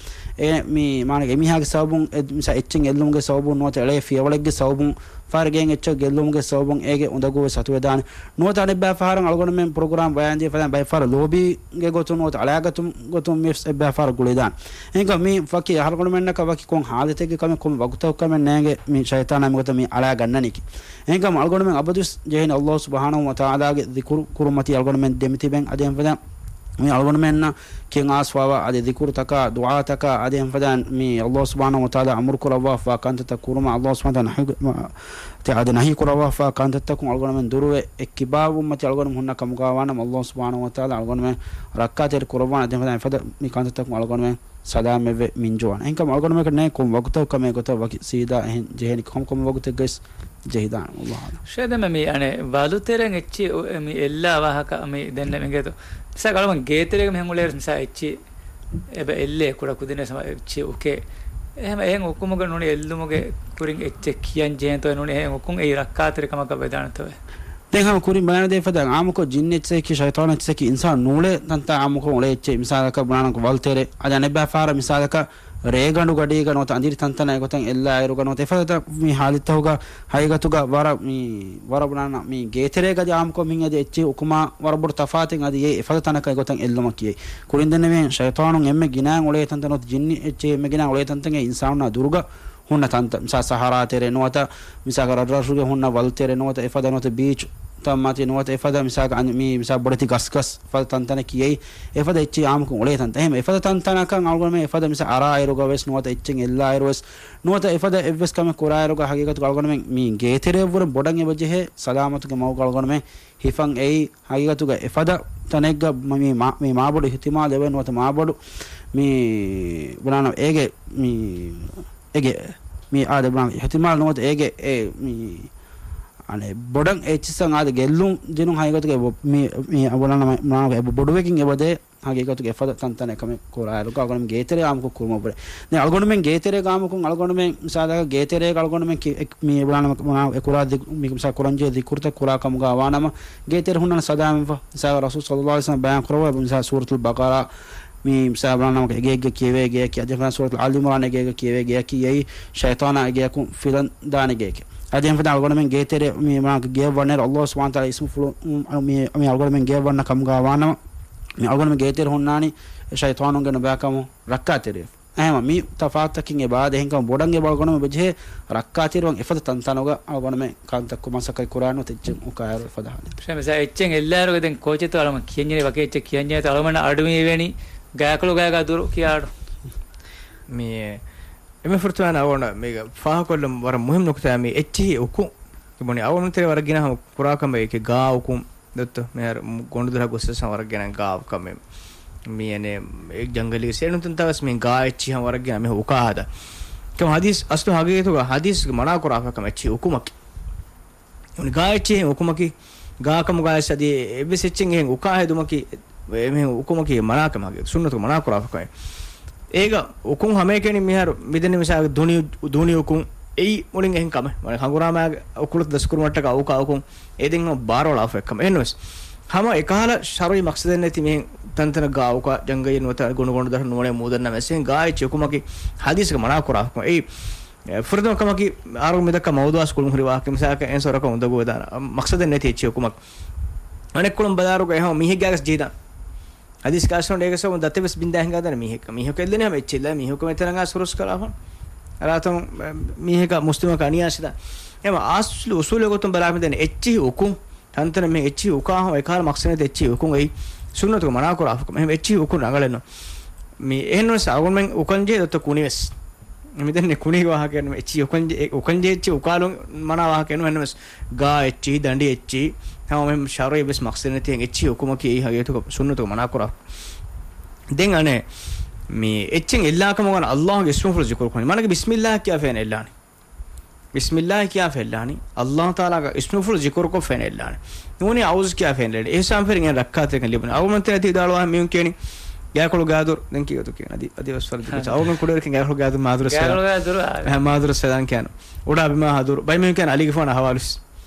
އެ މި މާނަ އެމީހާގެ ސަބަބުން އެ މިސާ އެއްޗެއް އެއްލުމުގެ ސަބަބުން ނުވަތަ އެޅޭ ފިޔަވަޅެއްގެ ސަބަބުން ފާރިގެއިން އެއްޗެއް ގެއްލުމުގެ ސަބަބުން އޭގެ އުނދަގޫވެސް އަތުވެދާނެ. ނުވަތަ އަނެއްބައި ފަހަރަށް އަޅުގަނޑުމެން ޕްރޮގްރާމް ބަޔާންދިޔަ ފަދައިން ބައެއް ފަހަރަށް ލޯބީގެ ގޮތުން ނުވަތަ އަޅާގަތުމުގެ ގޮތުން ވެސް އެއްބައި ފަހަރަށް ގުޅިދާނެ. އެހެންކަމުން މި ވަކި އަހަރުގަނޑުމެންނަކަށް ވަކި ކޮން ހާލަތެއްގެ ކަމެއް ކޮން ވަގުތަކު ކަމެއް ނޭނގެ މި ޝައިޠާނާ މިގޮތަށް މި އަޅާގަންނަނީކީ. އެހެންކަމުން އަޅުގަނޑުމެން އަބަދުވެސް ޖެހެނީ ﷲ ސުބްޙާނަހޫ ވަތަޢާލާގެ ޛިކުރު ކުރުމަތީ އަޅުގަނޑުމެން ދެމިތިބެން އަދި އެހެންފަދަ މި އަޅުގަނޑުމެންނަށް ކިޔަން އާސްވާވާ އަދި ޛިކުރުތަކާ، ދުޢާތަކާ، އަދި އެހެންފަދައިން މި ﷲ ސުބްޙާނަހޫ ވަތަޢާލާ އަމުރު ކުރައްވާފާ ކަންތައްތައް ކުރުމަށް ﷲ ސުބްޙާނަހޫ ވަތަޢާލާ ނަހީ، ތި އަދި ނަހީ ކުރައްވާފާ ކަންތައްތަކުން އަޅުގަނޑުމެން ދުރުވެ، އެ ކިބާވުމަތި އަޅުގަނޑުމެން ހުންނަ ކަމުގާވާނަމަ، ﷲ ސުބްޙާނަހޫ ވަތަޢާލާ އަޅުގަނޑުމެން ރައްކާތެރި ކުރައްވާނެ، އަދި އެހެންފަދައިން އެފަދަ މި ކަންތައްތަކުން އަޅުގަނޑުމެން ސަލާމަތްވެ މިންޖުވާނެ. އެހެންކަމުން އަޅުގަނޑުމެންނަކަށް ނޭނގެ ކޮން ވަގުތަކު ކަމެއް ގޮތަށް ވަކި ސީދާ އެހެން ޖެހެނީ ކޮން ކޮން ވަގުތެއްގަސް ޖެހިދާނެ. ﷲ އަޢްލަމް. ޝޭޚް ދެން މި އަނެއް ވަލުތެރެއިން އެއްޗި އު-، މި އެއްލާ ވާހަކަ މި ދެންނެވި އިނގޭތޯ. މިސާލަކަށް އަޅުގަނޑު ގޭތެރޭގަ މިހެން އުޅޭއިރު މިސާ އެއްޗި އެބަ އެއްލޭ ކުޑަ ކުދިން ވެސް ހަމަ އެއްޗި އުކޭ. އެހެން އެހެން އުކުމުގަ ނޫނީ އެއްލުމުގެ ކުރިން އެއްޗެއް ކިޔަން ޖެހޭތޯ ނޫނީ އެހެން އުކުން އެއީ ރައްކާތެރި ކަމަކަށް ވެދާނެތޯއެ. ދެން ހަމަ ކުރިން ބަޔާން ދޭ ފަދައިން އާއްމުކޮށް ޖިންނި އެއްޗަކީ ޝައިޠާން އެއްޗަކީ އިންސާނުން ނޫޅޭ ތަންތާ އާއްމުކޮށް އުޅޭ އެއްޗެއް. މިސާލަކަށް ބުނާނަން ވަލުތެރޭ. އަދި އަނެއްބައި ފަހަރަށް މިސާލަކަށް ރޭގަނޑު ގަޑީގަ ނުވަތަ އަނދިރި ތަންތަނާ އެގޮތަށް އެއްލާއިރުގަ ނުވަތަ އެފަދަ ތަ-، މި ހާލަތްތަކުގަ ހަގީގަތުގަ ވަރަށް މި، ވަރަށް ބުނާނަ މި ގޭތެރޭގަ އަދި އާއްމުކޮށް މިހެން އަދި އެއްޗިހި އުކުމާ ވަރަށް ބޮޑު ތަފާތެއް އަދި އެ އެފަދަ ތަނަކަށް އެގޮތަށް އެއްލުމަކީ. ކުރިން ދެންނެވިހެން ޝައިޠާނުން އެންމެ ގިނައިން އުޅޭ ތަންތަން ނުވަތަ ޖިންނި އެއްޗެހި އެންމެ ގިނައިން އުޅޭ ތަންތަން އެ އިންސާނުންނާ ދުރުގަ ހުންނަ ތަންތަން. މިސާ ސަހަރާ ތެރޭ ނުވަތަ މިސާ ރަށްރަށުގެ ހުންނަ ވަލުތެރޭ ނުވަތަ އެފަދަ ނުވަތަ ބީޗް ތައް މަތި ނުވަތަ އެފަދަ މިސާގަ އަން-، މި މިސާ ބޮޑެތި ގަސްގަސް ފަދަ ތަންތަނަކީ އެއީ އެފަދަ އެއްޗެހި އާއްމުކޮށް އުޅޭ ތަންތަން. އެހެން އެފަދަ ތަންތަނަކަށް އަޅުގަނޑުމެން އެފަދަ މިސާ އަރާއިރުގަ ވެސް ނުވަތަ އެއްޗެއް އެއްލާއިރު ވެސް ނުވަތަ އެފަދަ އެއްވެސް ކަމެއް ކުރާއިރުގަ ހަގީގަތުގަ އަޅުގަނޑުމެން މި ގޭތެރެއަށްވުރެ ބޮޑަށް އެބަޖެހޭ ސަލާމަތުގެ މަގުގަ އަޅުގަނޑުމެން ހިފަން އެއީ ހަގީގަތުގަ އެފަދަ ތަނެއްގަ މަ-، މި މާ-، މި މާބޮޑު އިޙްތިމާލެއް އެބަ ނުވަތަ މާބޮޑު މި ބުނާނަ އޭގެ މި އޭގެ މި އާދެ ބުނާނަ އިޙްތިމާލް ނުވަތަ އޭގެ އެ މި އަނެއް ބޮޑަށް އެއްޗިއްސަށް އާދެ ގެއްލުން ދިނުން ހަގީގަތުގަ އެބަ-، މި، މި ބުނާނަ މަ-، ބުނާނަ އެބަ ބޮޑުވެގެން އެބަދޭ ހަގީގަތުގަ އެފަދަ ތަންތަނެއް ކަމެއް ކުރާއިރު އަޅުގަނޑުމެން ގޭތެރެ އާއްމުކޮށް ކުރުމަށްވުރެ. ދެން އަޅުގަނޑުމެން ގޭތެރޭގަ އާއްމުކޮށް އަޅުގަނޑުމެން މިސާލަކަށް ގޭތެރޭގަ އަޅުގަނޑުމެން ކި-، އެ-، މި ބުނާނަ މަ-، ބުނާ އެ ކުރާ ދި-، މި މިސާ ކުރަންޖެހޭ ޛިކުރުތައް ކުރާ ކަމުގަ ވާނަމަ ގޭތެރެ ހުންނަން ސަލާމަތްވާ. މިސާލަކަށް ރަސޫލު ޞައްލައްލާހު ޢަލައިހި ވަސައްލަމް ބަޔާން ކުރައްވާ މިސާ ސޫރަތުލް ބަޤަރާ މި މިސާ ބުނާނަމަ އެގޭގެ ކިޔެވޭ ގެއަކީ އަދި ފަން ސޫރަތުލް އާލި ޢިމްރާން އެގޭގެ ކިޔެވޭ ގެއަކީ އެއީ ޝައިޠާނާ އެގެއަކުން ފިލަން ދާނެ ގެއެކޭ. އަދި އެހެން ފަދަ އަޅުގަނޑުމެން ގޭތެރެ މި މާ ގެއަށް ވަންނައިރު ﷲ ސުބްޙާނަހޫ ވަތަޢާލާ އިސްމުފުޅު މި، މި އަޅުގަނޑުމެން ގެއަށް ވަންނަ ކަމުގަ ވާނަމަ މި އަޅުގަނޑުމެން ގޭތެރެ ހުންނާނީ ޝައިޠާނުންގެ ނުބައިކަމުން ރައްކާތެރިވެފަ. އެހެންވީމަ މި ތަފާތަކީ އެބަ އާދެ އެހެންކަމުން ބޮޑަށް އެބަ އަޅުގަނޑުމެން އެބަޖެހޭ ރައްކާތެރިވާން އެފަދަ ތަންތަނުގަ އަޅުގަނޑުމެން ކަންތައް ކުރުމަށް މަސައްކަތް ކުރާނަމަ އެއްޗެއް އުކާއިރު އެފަދަ ހާލަތެއް. މިސާ އެއްޗެއް އެއްލާއިރުގަ ދެން ކޯޗެއްތޯ އަޅުގަނޑު ކިޔަންޖެހޭ ވަކި އެއްޗެއް ކިޔަންޖެހޭތޯ އަޅުގަނޑަށް އަޑު މިއެވެނީ ގާކޮޅު ގާގާ ދުރު ކިޔާ އަޑު. މި އެންމެ ފުރަތަމަ އަޅުގަނޑަށް މީގަ ފާހަގަކޮށްލަން ވަރަށް މުހިންމު ނުކުތާ މި އެއްޗިހި އުކުން. ބުނި އަޅުގަނޑު ތެރެ ވަރަށް ގިނަ ހަމަ ކުރާ ކަމެއް އެކި ގާ އުކުން. ދޮއްތޯ މިހާރު ގޮނޑުދޮރަށް ގޮސް ވެސް ވަރަށް ގިނަ ގާ ކަމެއް. މި އެނެ އެ ޖަންގަލީގެ ސޭނުތަންތައް ވެސް މި ގާ އެއްޗިހި ހަމަ ވަރަށް ގިނަ މި އުކާ ހަދާ. ކަމަ ހަދީސް އަސްލު ހަގީގަތުގަ ހަދީސްގެ މަނާ ކުރާފަ ކަމެއް އެއްޗިހި އުކުމަކީ. ގާ އެއްޗިހި އުކުމަކީ ގާ ކަމުގައި އަދި އެއްވެސް އެއްޗެއް އެހެން އުކާ ހެދުމަކީ އެ އެހެން އުކުމަކީ މަނާ ކަމެއް ހަގީގަތު ސުންނަތުގެ މަނާ ކުރާފަ ކަމެއް. އޭގަ އުކުން ހަމައެކަނި މިހާރު މިދެންނެވި މިސާލަކަށް ދުނި، ދުނި އުކުން އެއީ މުޅިން އެހެން ކަމެއް. މަނެ ހަނގުރާމައިގެ އުކުޅަތައް ދަސްކުރުމަށްޓަކާ އުކާ އުކުން އެ ދެން ހަމަ ބާރުއަޅާފަ އެއްކަމެއް. އެހެންނަމަވެސް ހަމަ އެކަހަލަ ޝަރުޢީ މަޤްޞަދެއް ނެތި މިހެން ތަންތަނަށް ގާ އުކާ ޖަންގައި ނުވަތަ ގޮނޑުގޮނޑު ދަށު ނޫނޭ މޫދަންނަ މެސެން ގާ އެއްޗިހި އުކުމަކީ ހަދީސްގެ މަނާ ކުރާފަ ކަމެއް. އެއީ އެ، ފުރަތަމަ ކަމަކީ، އާރު މިދައްކާ މައުޟޫޢާ ސްކޫލުން ހުރި ވާހަކަ، މިސާލަކަށް އެންސޯރަކަށް އުނދަގޫވެދާނެ، މަޤްޞަދެއް ނެތި އެއްޗިހި އުކުމަކީ. އަނެއްކޮޅުން ބަލާރުގަ އެހާ މީހެއްގާގަސް ޖެހިދާނެ. ހަދީސް ކާސްނޯ އޭގަސް ދަތެއް ވެސް ބިންދާ ހިނގާދާނެ މީހެއް. މީހަކު އެއްލެނީ ހަމަ އެއްޗެއްލާ، މީހަކު މެތަނަށް އައިސް ހުރުސްކަލާފަ. ރާތަން މީހަކަށް މުސްލިމަކަށް އަނިޔާ ސިދާ. އެމަ އާސްލު އުސޫލު ގޮތުން ބަލާ މިދަނީ އެއްޗިހި އުކުން. ތަންތަނަށް މި އެއްޗިހި އުކާ ހަމަ އެކަހަލަ މަޤްޞަދެއް ނެތި އެއްޗިހި އުކުން އެއީ ސުންނަތުގެ މަނާ ކުރާފަ ކަމެއް. އެހެން އެއްޗިހި އުކުން ރަނގަޅެއް ނޫން. މި އެހެން ނޫން އަޅުގަނޑުމެން އުކަން ޖެހޭ ދޮއްތޯ ކުނިވެސް. މިދެންނެ ކުނީގެ ވާހަކައެއް ނޫން. އެއްޗިހި އުކަން ޖެ-، އެ އުކަން ޖެހޭ އެއްޗިހި އުކާލުން މަނާ ވާހަކައެއް ނޫން. އެހެންނަމަވެސް ގާ އެއްޗިހި، ދަނޑި އެއްޗިހި، ހަމަ މެ ޝަރުޢީ އެއްވެސް މަޤްޞަދެއް ނެތި އެއްޗިހި އުކުމަކީ އެއީ ހަގީގަތުގަ ސުންނަތުގެ މަނާ ކުރާ. ދެން އަނެއް މި އެއްޗެއް އެއްލާ ކަމުގަ ﷲ ގެ އިސްމުފުޅު ޒިކުރު ކުރަނީ. މާނަގެ ބިސްމިއްލާހް ކިޔާފަ އެއްލާނީ. ބިސްމިއްލާހި ކިޔާފަ އެއްލާނީ. ﷲ ތަޢާލާގެ އިސްމުފުޅު ޒިކުރުކޮށްފަ އެއްލާނީ. ނޫނީ އަޢޫޛު ކިޔާފަ އެއްލާނީ. އިޙްސާން ފެރިގެން ރައްކާތެރިކަން ލިބުނީ. އަޅުގަނޑުމެން ތި ދާޅުވާ މީހުން ކިޔަނީ ގާކޮޅު ގާދުރު. ދެން ކީއްވެތޯ ކިޔަނީ؟ އަދި، އަދިވެސް ފަރުދު ކިޔަނީ. އަޅުގަނޑު ކުޑަވެރިކަން ގާކޮޅު ގާދުރު، މާދުރަސް ފެލާން. ގާކޮޅު ގާދުރު، އާ. އެ، މާދުރަސް ފެލާން ކިޔަނީ. އުޑާ ބިމާ ހަދުރު. ބައިމީހުން ކިޔަނީ އަލީގެފާނު އަހުވާލު.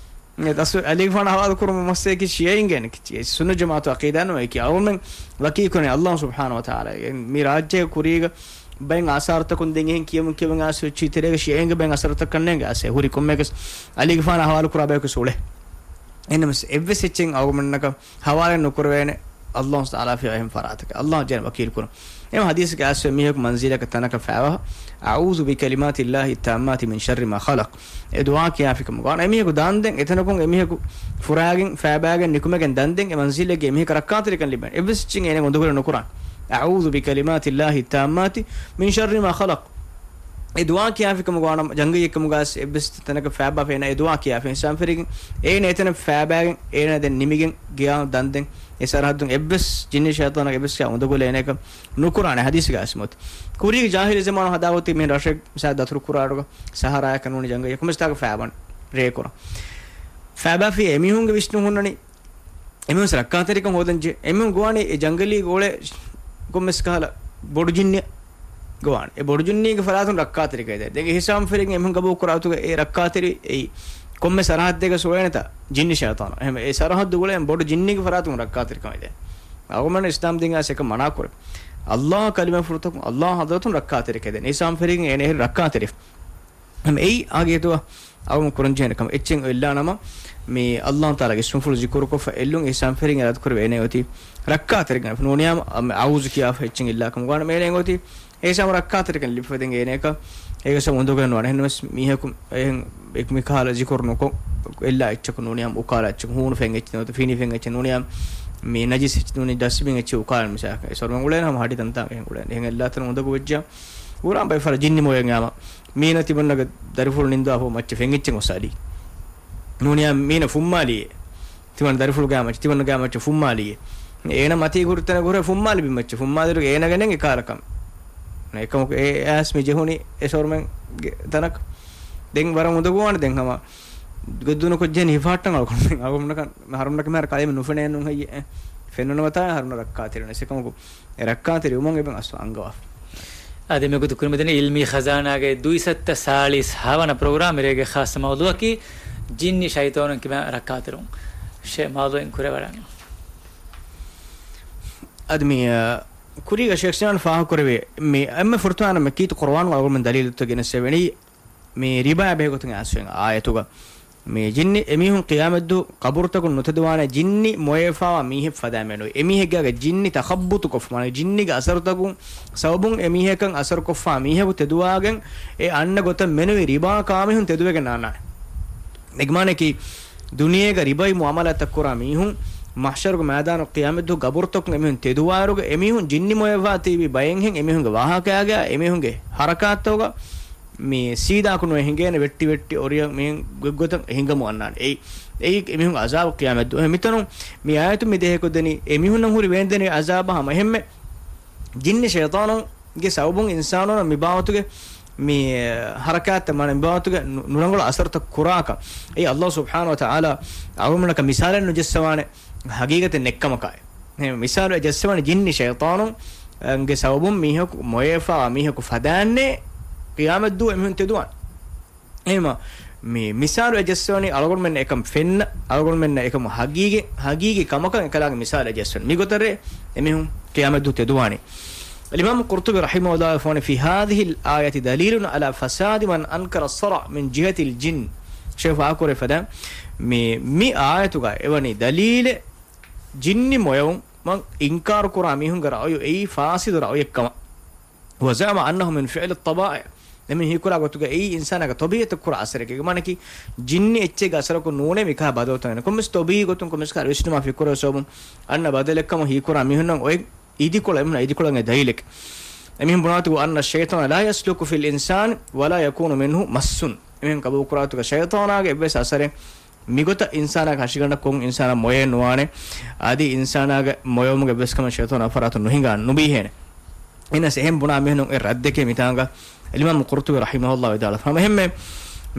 އެ، ދަސް އަލީގެފާނު އަހުވާލު ކުރުމަށް މައްސަލައަކީ ޝިޔަޢީންގެ ނެތި. ސުންނަތް ޖަމާޢަތު ޢަޤީދާ ނޫން. އެކި އަޅުގަނޑުމެން ވަކީ ކުރަނީ ﷲ ސުބްޙާނަހޫ ވަތަޢާލާ. މި ރާއްޖޭގެ ކުރީގަ ބައެއް އާސާރުތަކުން ދެން އެހެން ކިޔަމުން ކިޔަމުން އައިސް އޮތީ ތެރޭގަ ޝިޔަޢީންގެ ބައެއް އަސަރުތައް ކަންނޭނގެ އައިސް ހުރި ކޮންމެއަކަސް އަލީގެފާނަށް ހަވާލު ކުރާ ބަޔަކު އުޅޭ. އެހެންނަމަވެސް އެއްވެސް އެއްޗެއް އަޅުގަނޑުމެންނަކަށް ހަވާލެއް ނުކުރެވޭނެ ﷲ ތަޢާލާ ފިޔަވާ އެހެން ފަރާތަކަށް. ﷲ ޖެހޭނެ ވަކީލު ކުރަން. އެހެން ހަދީސްގަ އައިސްވޭ މީހަކު މަންޒިލަކަށް ތަނަކަށް ފައިވާ، "أعوذ بكلمات الله التامات من شر ما خلق." އެ ދުޢާ ކިޔާފިކަމުގަ ވާނެ. އެމީހަކު ދާންދެން އެތަނަކުން އެމީހަކު ފުރާގެން ފައިބާގެން ނިކުމެގެން ދަންދެން އެ މަންޒިލެއްގެ އެމީހަކަށް ރައްކާތެރިކަން ލިބޭނެ. އެއްވެސް އެއްޗެއް އޭނަ އުނދަގުލެއް ނުކުރާނެ. "أعوذ بكلمات الله التامات من شر ما خلق." އެ ދުޢާ ކިޔާފިކަމުގަ ވާނަމަ، ޖަންގައްޔެއްކަމުގަ އެއްވެސް ތަނަކަށް ފައިބާފަ އޭނަ އެ ދުޢާ ކިޔާފަ އިޙްސާން ފެރިގެން އޭނަ އެތަނަށް ފައިބާގެން އޭނަ ދެން ނިމިގެން ގެއާ ދަންދެން އެ ސަރަހައްދުން އެއްވެސް ޖިންނި ޝައިޠާނަކަށް އެއްވެސް ކިޔާ އުނދަގުލެއް އޭނައަކަށް ނުކުރާނެ ހަދީސްގަ އައިސްމުވަތަ. ކުރީގެ ޖާހިލީ ޒަމާނު ހަދާ އޮތީ މި ރަށެއް މިސާ ދަތުރު ކުރާ އަޑުގަ ސަހަރާއަކަށް ނޫނީ ޖަންގައްޔަކު މިސްތާކަށް ފައިބަން ރޭ ކުރަން. ފައިބާފި އެމީހުންގެ ވިސްނުން ހުންނަނީ އެމީހުން ރައްކާތެރިކަން ހޯދަން ޖެ. އެމީހުން ގޮވާނީ އެ ޖަންގަލީގަ އުޅޭ ކޮންމެސް ކަހަލަ ބޮޑު ޖިންނި ގޮވާނެ. އެ ބޮޑު ޖިންނީގެ ފަރާތުން ރައްކާތެރިކަން ދޭ. ދެން އިޙްސާން ފެރިގެން އެމީހުން ގަބޫލު ކުރާ އަތުގަ އެ ރައްކާތެރި އެއީ ކޮންމެ ސަރަހައްދެއްގަ އުޅޭނެތާ ޖިންނި ޝައިޠާނާ. އެހެން އެ ސަރަހައްދު ގުޅޭ ބޮޑު ޖިންނީގެ ފަރާތުން ރައްކާތެރިކަން ދޭ. އަޅުގަނޑު އިސްލާމް ދީން އައިސް އެކަން މަނާ ކުރޭ. ﷲ ކަލިމަ ފުރަތަކުން ﷲ ޙަޟްރަތުން ރައްކާތެރި ކެދެން. އިހްސާން ފެށީގެން އޭނަ އެހެރީ ރައްކާތެރި. ހަމަ އެއީ އާގޭތު އަޅުގަނޑު ކުރަންޖެހޭނެ ކަމެއް. އެއްޗެއް އެއްލާނަމަ، މި ﷲ ތަޢާލާގެ އިސްމުފުޅު ޒިކުރުކޮށްފަ އެއްލުން އިހްސާން ފެށީގެން އިރާދަ ކުރެވޭ އޭނަ އޮތީ ރައްކާތެރިކަން. ނޫނިއްޔާ އައޫޒު ކިޔާފަ އެއްޗެއް އެއްލާ ކަމަށް ވާނަމަ އޭނަ އޮތީ އިހްސާން ރައްކާތެރިކަން ލިބިފަ ދެން އޭނައަކަށް އޭގެ ސަބަބުން އުނދަގޫވެގެން ނުވާނެ. އެހެންނަމަވެސް މީހަކު އެހެން އެކު މިކަހަލަ ޒިކުރު ނުކޮށް، އެއްލާ އެއްޗަކު ނޫނިއްޔާ އުކާލާ އެއްޗަކު، ހޫނު ފެން އެއްޗެއް ނުވަތަ ފިނި ފެން އެއްޗެއް ނޫނިއްޔާ މި ނަޖިސް އެއްޗެއް ނޫނީ ޑަސްޓްބިން އެއްޗެއް އުކާލަން މިސާލަކަށް އެ ސޮރުމަން އުޅޭނަމަ ހަޑި ދަންތާނގެ އެހެން އުޅޭނެ. އެހެން އެއްލާތަން އުނދަގޫ ވެއްޖާ އުރާން ބައެއް ފަހަރަށް ޖިންނި މޮޔަން އާމަ މީނަ ތިމަންނަގެ ދަރިފުޅު ނިންދާފަ މައްޗަށް ފެން އެއްޗެއް އޮސާލީ. ނޫނިއްޔާ މީނަ ފުއްމާލީއޭ. ތިމަން ދަރިފުޅުގެ މައްޗަށް، ތިމަންނަގެ މައްޗަށް ފުއްމާލީއޭ. އޭނަ މަތީ ހުރި ތަނަށް ހުރެ ފުއްމާލި ބިންމައްޗަށް ފުއްމާލިއިރު އޭނަގެ ނެން އެކާލަކަން. އެކަމަކު އެ އައިސް މި ޖެހުނީ އެ ސޮރުމެންގެ ތަނަކަށް. ދެން ވަރަށް އުނދަގޫވާނެ ދެން ހަމަ ގޮއްދުނުކޮށްޖެހެނީ ހިފަހައްޓަން އަޅުގަނޑުމެން. އަޅުގަނޑަކަށް މި ހަރުމްނަކަށް މިހާރު ކަލޭމެން ނުފެނޭނު ހެއްޔޭ. ފެނުނަމަތާ ހަރުމްނަށް ރައްކާތެރިވެނެސް. އެކަމަކު އެ ރައްކާތެރިވުމަށް އެބަ އަސްލު އަންގަވާފަ. އަދި މިގޮތު ކުރިމަތިން އިލްމީ ޚަޒާނާގެ ދުއިސައްތަ ސާޅީސް ހަވަނަ ޕްރޮގްރާމް ރޭގެ ޚާއްސަ މައުޟޫއަކީ ޖިންނި ޝައިޠާނުން ކިބާ ރައްކާތެރިވުން. ޝޭ މައުޟޫއިން ކުރެވަޑަން. އަދި މި، އަ، ކުރީގަ ޝޭޚް ސިނާން ފާހަގަކުރެވޭ، މި އެންމެ ފުރަތަމަ މި ކީރިތި ޤުރުއާނުގަ އަޅުގަނޑުމެން ދަލީލުތައް ގެނެސްދެވެނީ، މި ރިބާ ބެހޭގޮތުން އައިސްފައި އާޔަތުގަ މި ޖިންނި އެމީހުން ޤިޔާމަތްދު ޤަބުރުތަކުން ނުތެދުވާނެ، ޖިންނި މޮޔަވެފާވާ މީހެއް ފަދައިން މެނުވީ. އެމީހެއްގާގެ ޖިންނި ތަޚައްބުޠުކޮށްފަ، މާނަ ޖިންނިގެ އަސަރުތަކުން ސަބަބުން އެމީހަކަށް އަސަރުކޮށްފާ މީހަކު ތެދުވާގެން އެ އަންނަ ގޮތަށް މެނުވި ރިބާ ކާމިހުން ތެދުވެގެން އަންނާނެ. އެގެ މާނައަކީ ދުނިޔޭގަ ރިބަވި މުޢާމަލާތްތައް ކުރާ މީހުން މަޙްޝަރުގެ މައިދާނު ޤިޔާމަތްދު ޤަބުރުތަކުން އެމީހުން ތެދުވާއިރުގަ އެމީހުން ޖިންނި މޮޔަވާތީވި ބައެއްހެން އެމީހުންގެ ވާހަކައިގަ އެމީހުންގެ ޙަރަކާތްތަކުގަ މި ސީދާކު ނުވެ ހިނގޭނެ ވެއްޓި ވެއްޓި އޮރިޔަށް މިހެން ގޮތްގޮތަށް ހިނގަމު އަންނާނެ. އެއީ، އެއީ އެމީހުން އަޒާބު ޤިޔާމަތްދު. މިތަނުން މި އާޔަތުން މި ދޭހަކޮށްދެނީ އެމީހުންނަށް ހުރި ވޭންދެނިވި އަޒާބާ ހަމަ އެހެންމެ ޖިންނި ޝައިޠާނުންގެ ސަބަބުން އިންސާނުންނަށް މި ބާވަތުގެ މި ޙަރަކާތްތައް މާނަ މި ބާވަތުގެ ނު-، ނުރަނގަޅު އަސަރުތައް ކުރާކަށް. އެއީ ﷲ ސުބްޙާނަހޫ ވަތަޢާލާ އަޅުގަނޑަކަށް މިސާލެއް ނުޖެއްސަވާނެ ހަގީގަތެއް ނެއްކަމަކާއި. އެހެން މިސާލު އެ ޖެއްސެވަނީ ޖިންނި ޝައިޠާނުންގެ ސަބަބުން މީހަކު މޮޔަވެފާވާ މީހަކު ފަދައިންނޭ ޤިޔާމަތްދުވަހު އެމީހުން ތެދުވާނެ. އެހެންވީމަ، މި މިސާލު އެ ޖެއްސެވަނީ އަޅުގަނޑުމެންނަށް އެކަން ފެންނަ، އަޅުގަނޑުމެންނަށް އެކަމު ހަގީގަތް، ހަގީގީ ކަމަކަށް އެކަލާނގެ މިސާލު އެ ޖެއްސެވަނީ. މިގޮތަށް އެމީހުން ޤިޔާމަތްދުވަހު ތެދުވާނީ. އަލްއިމާމު ޤުރްޠުބީ ރަޙިމަހުﷲ ފާނެ، في هذه الآية دليل على فساد من أنكر الصرع من جهة الجن. ޝޭޚް ފާހަގަކުރެއްވި ފަދަ މި، މި އާޔަތުގަ އެވަނީ ދަލީލެއް ޖިންނި މޮޔަވުމަށް އިންކާރު ކުރާ މީހުންގެ ރައުޔު އެއީ ފާސިދު ރައުޔެއްކަމަށް. وزعم أنه من فعل الطبائع. އެމީހުން ހީކުރާ ގޮތުގަ އެއީ އިންސާނާގެ ޠަބީޢަތަށް ކުރާ އަސަރެކޭ. މާނަކީ ޖިންނި އެއްޗެއްގެ އަސަރަކުން ނޫނޭ މިކަހަލަ ބަދަލުތައް އެންނެ. ކޮންމެސް ޠަބީޢީ ގޮތުން ކޮންމެސް ކަހަލަ ވިސްނުމާ ފިކުރު ސަބަބުން އަންނަ ބަދަލެއްކަމަށް ހީކުރާ މީހުންނަށް އޮތް އިދިކޮޅަށް، އެމީހުންނަށް އިދިކޮޅަށް އެ ދަލީލެކޭ. އެމީހުން ބުނާތު أن الشيطان لا يسلك في الإنسان ولا يكون منه مس. އެމީހުން ޤަބޫލުކުރާތުގަ ޝައިޠާނާގެ އެއްވެސް އަސަރެއް މިގޮތަށް އިންސާނާގެ ހަށިގަނޑަށް ކޮށް އިންސާނާ މޮޔައެއް ނުވާނެ. އަދި އިންސާނާގެ މޮޔަވުމުގެ އެއްވެސް ކަމެއް ޝައިޠާނާ ފަރާތުން ނުހިނގާނެ، ނުބީހޭނެ. އެހެނަސް އެހެން ބުނާ މީހުން އެ ރައްދެކޭ މިތާނގަ އިމާމު ޤުރްޠުބީ ރަޙިމަހުﷲ ވިދާޅުވި. ހަމަ އެހެންމެ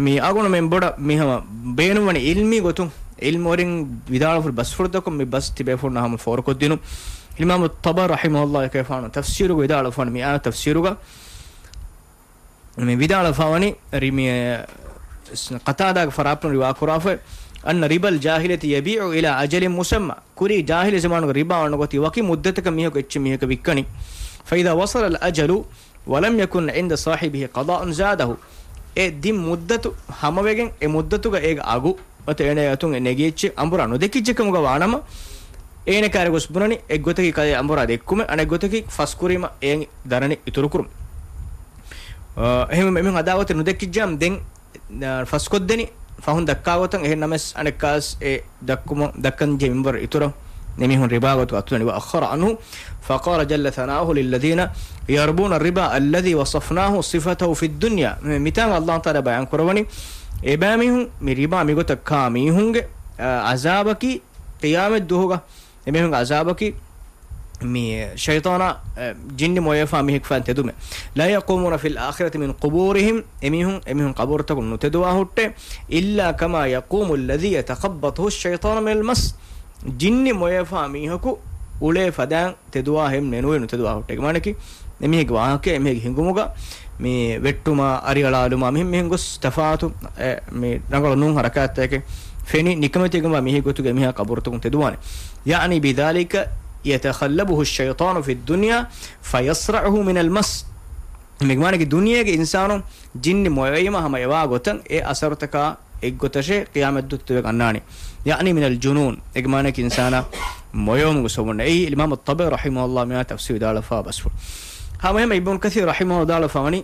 މި އަޅުގަނޑުމެން ބޮޑަށް މި ހަމަ ބޭނުންވަނީ އިލްމީ ގޮތުން އިލްމުވެރިން ވިދާޅުވި ބަސްފުޅުތަކުން މި ބަސް ތިބޭފުޅުންނަށް ހަމަ ފޯރުކޮށްދިނުން. އިމާމު ޠަބަރީ ރަޙިމަހުﷲ އެކަލޭގެފާނު ތަފްސީރުގަ ވިދާޅުވި ފަދަ މި އާޔަތު ތަފްސީރުގަ މި ވިދާޅުވެފަވަނީ ރި-، މި، ޤަތާދާގެ ފަރާތުން ރިވާ ކުރާފައި، أن ربا الجاهلية يبيع إلى أجل مسمى. ކުރީ ޖާހިލީ ޒަމާނުގެ ރިބާ އޮންނަ ގޮތީ ވަކި މުއްދަތަކަށް މީހަކު އެއްޗެއް މީހަކަށް ވިއްކަނީ. فإذا وصل الأجل ولم يكن عند صاحبه قضاء زاده. އެ ދިން މުއްދަތު ހަމަވެގެން އެ މުއްދަތުގަ އޭގެ އަގު ނުވަތަ އޭނަ އަތުން އެ ނެގި އެއްޗެއް އަނބުރާ ނުދެކިއްޖެ ކަމުގަ ވާނަމަ، އޭނަ ކާރި ގޮސް ބުނަނީ އެއްގޮތަކީ ކަލޭ އަނބުރާ ދެއްކުމެއް، އަނެއްގޮތަކީ ފަސްކުރީމަ އޭނަ ދަރަނި އިތުރުކުރުން. އަ، އެހެން އެމީހުން އަދާވަތެއް ނުދެކިއްޖާމަ ދެން، އަ، ފަސްކޮށްދެނީ ފަހުން ދައްކާ ގޮތަށް. އެހެން ނަމަވެސް އަނެއްކާސް އެ ދައްކުމަށް، ދައްކަންޖެހޭ މިންވަރު އިތުރަށް އެމީހުން ރިބާ ގޮތުގަ އަތުލަނީ. وأخر عنه فقال جل ثناؤه للذين يربون الربا الذي وصفناه صفته في الدنيا. މި-، މިތާނގަ ﷲ ތަޢާލާ ބަޔާން ކުރައްވަނީ، އެބައިމީހުން މި ރިބާ މިގޮތަށް ކާ މީހުންގެ، އަ، އަޒާބަކީ ޤިޔާމަތް ދުވަހުގަ އެމީހުންގެ އަޒާބަކީ މި ޝައިޠާނާ، އެ، ޖިންނި މޮޔަވެފާ މީހަކު ފަދައިން ތެދުމެއް. لا يقومون في الآخرة من قبورهم، އެމީހުން، އެމީހުން ޤަބުރުތަކުން ނުތެދުވާ ހުއްޓޭ، إلا كما يقوم الذي يتخبطه الشيطان من المس. ޖިންނި މޮޔަވެފާ މީހަކު އުޅޭ ފަދައިން ތެދުވާހެން މެނުވެ ނުތެދުވާ ހުއްޓޭ. މާނައަކީ، އެމީހެއްގެ ވާހަކައެއް، އެމީހެއްގެ ހިނގުމުގަ މި ވެއްޓުމާ، އަރިއަޅާލުމާ، މިހެން މިހެން ގޮސް ތަފާތު، އެ، މި ރަނގަޅު ނޫން ހަރަކާތްތަކެއް ފެނި ނިކަމެތިގެންވާ މީހެއް ގޮތުގަ އެމީހާ ޤަބުރުތަކުން ތެދުވާނެ. يعني بذلك يتقلبه الشيطان في الدنيا فيصرعه من المس. މިގެ މާނައަކީ ދުނިޔޭގެ އިންސާނު ޖިންނި މޮޔަވީމަ ހަމަ އެވާ ގޮތަށް އެ އަސަރުތަކާ އެއްގޮތަށޭ ޤިޔާމަތްދުވަހު ތެދުވެގެން އަންނާނީ. ޔަޢްނީ މިނަލް ޖުނޫން. އޭގެ މާނައަކީ އިންސާނާ މޮޔަވުމުގެ ސަބަބުން. އެއީ އިމާމު ޠަބަރީ ރަޙިމަހުﷲ މިއާ ތަފްސީރު ވިދާޅުވެފާ ބަސްފުޅު. ހަމައެހެން އިބްނު ކަސީރު ރަޙިމަހުﷲ ވިދާޅުވެފާވަނީ،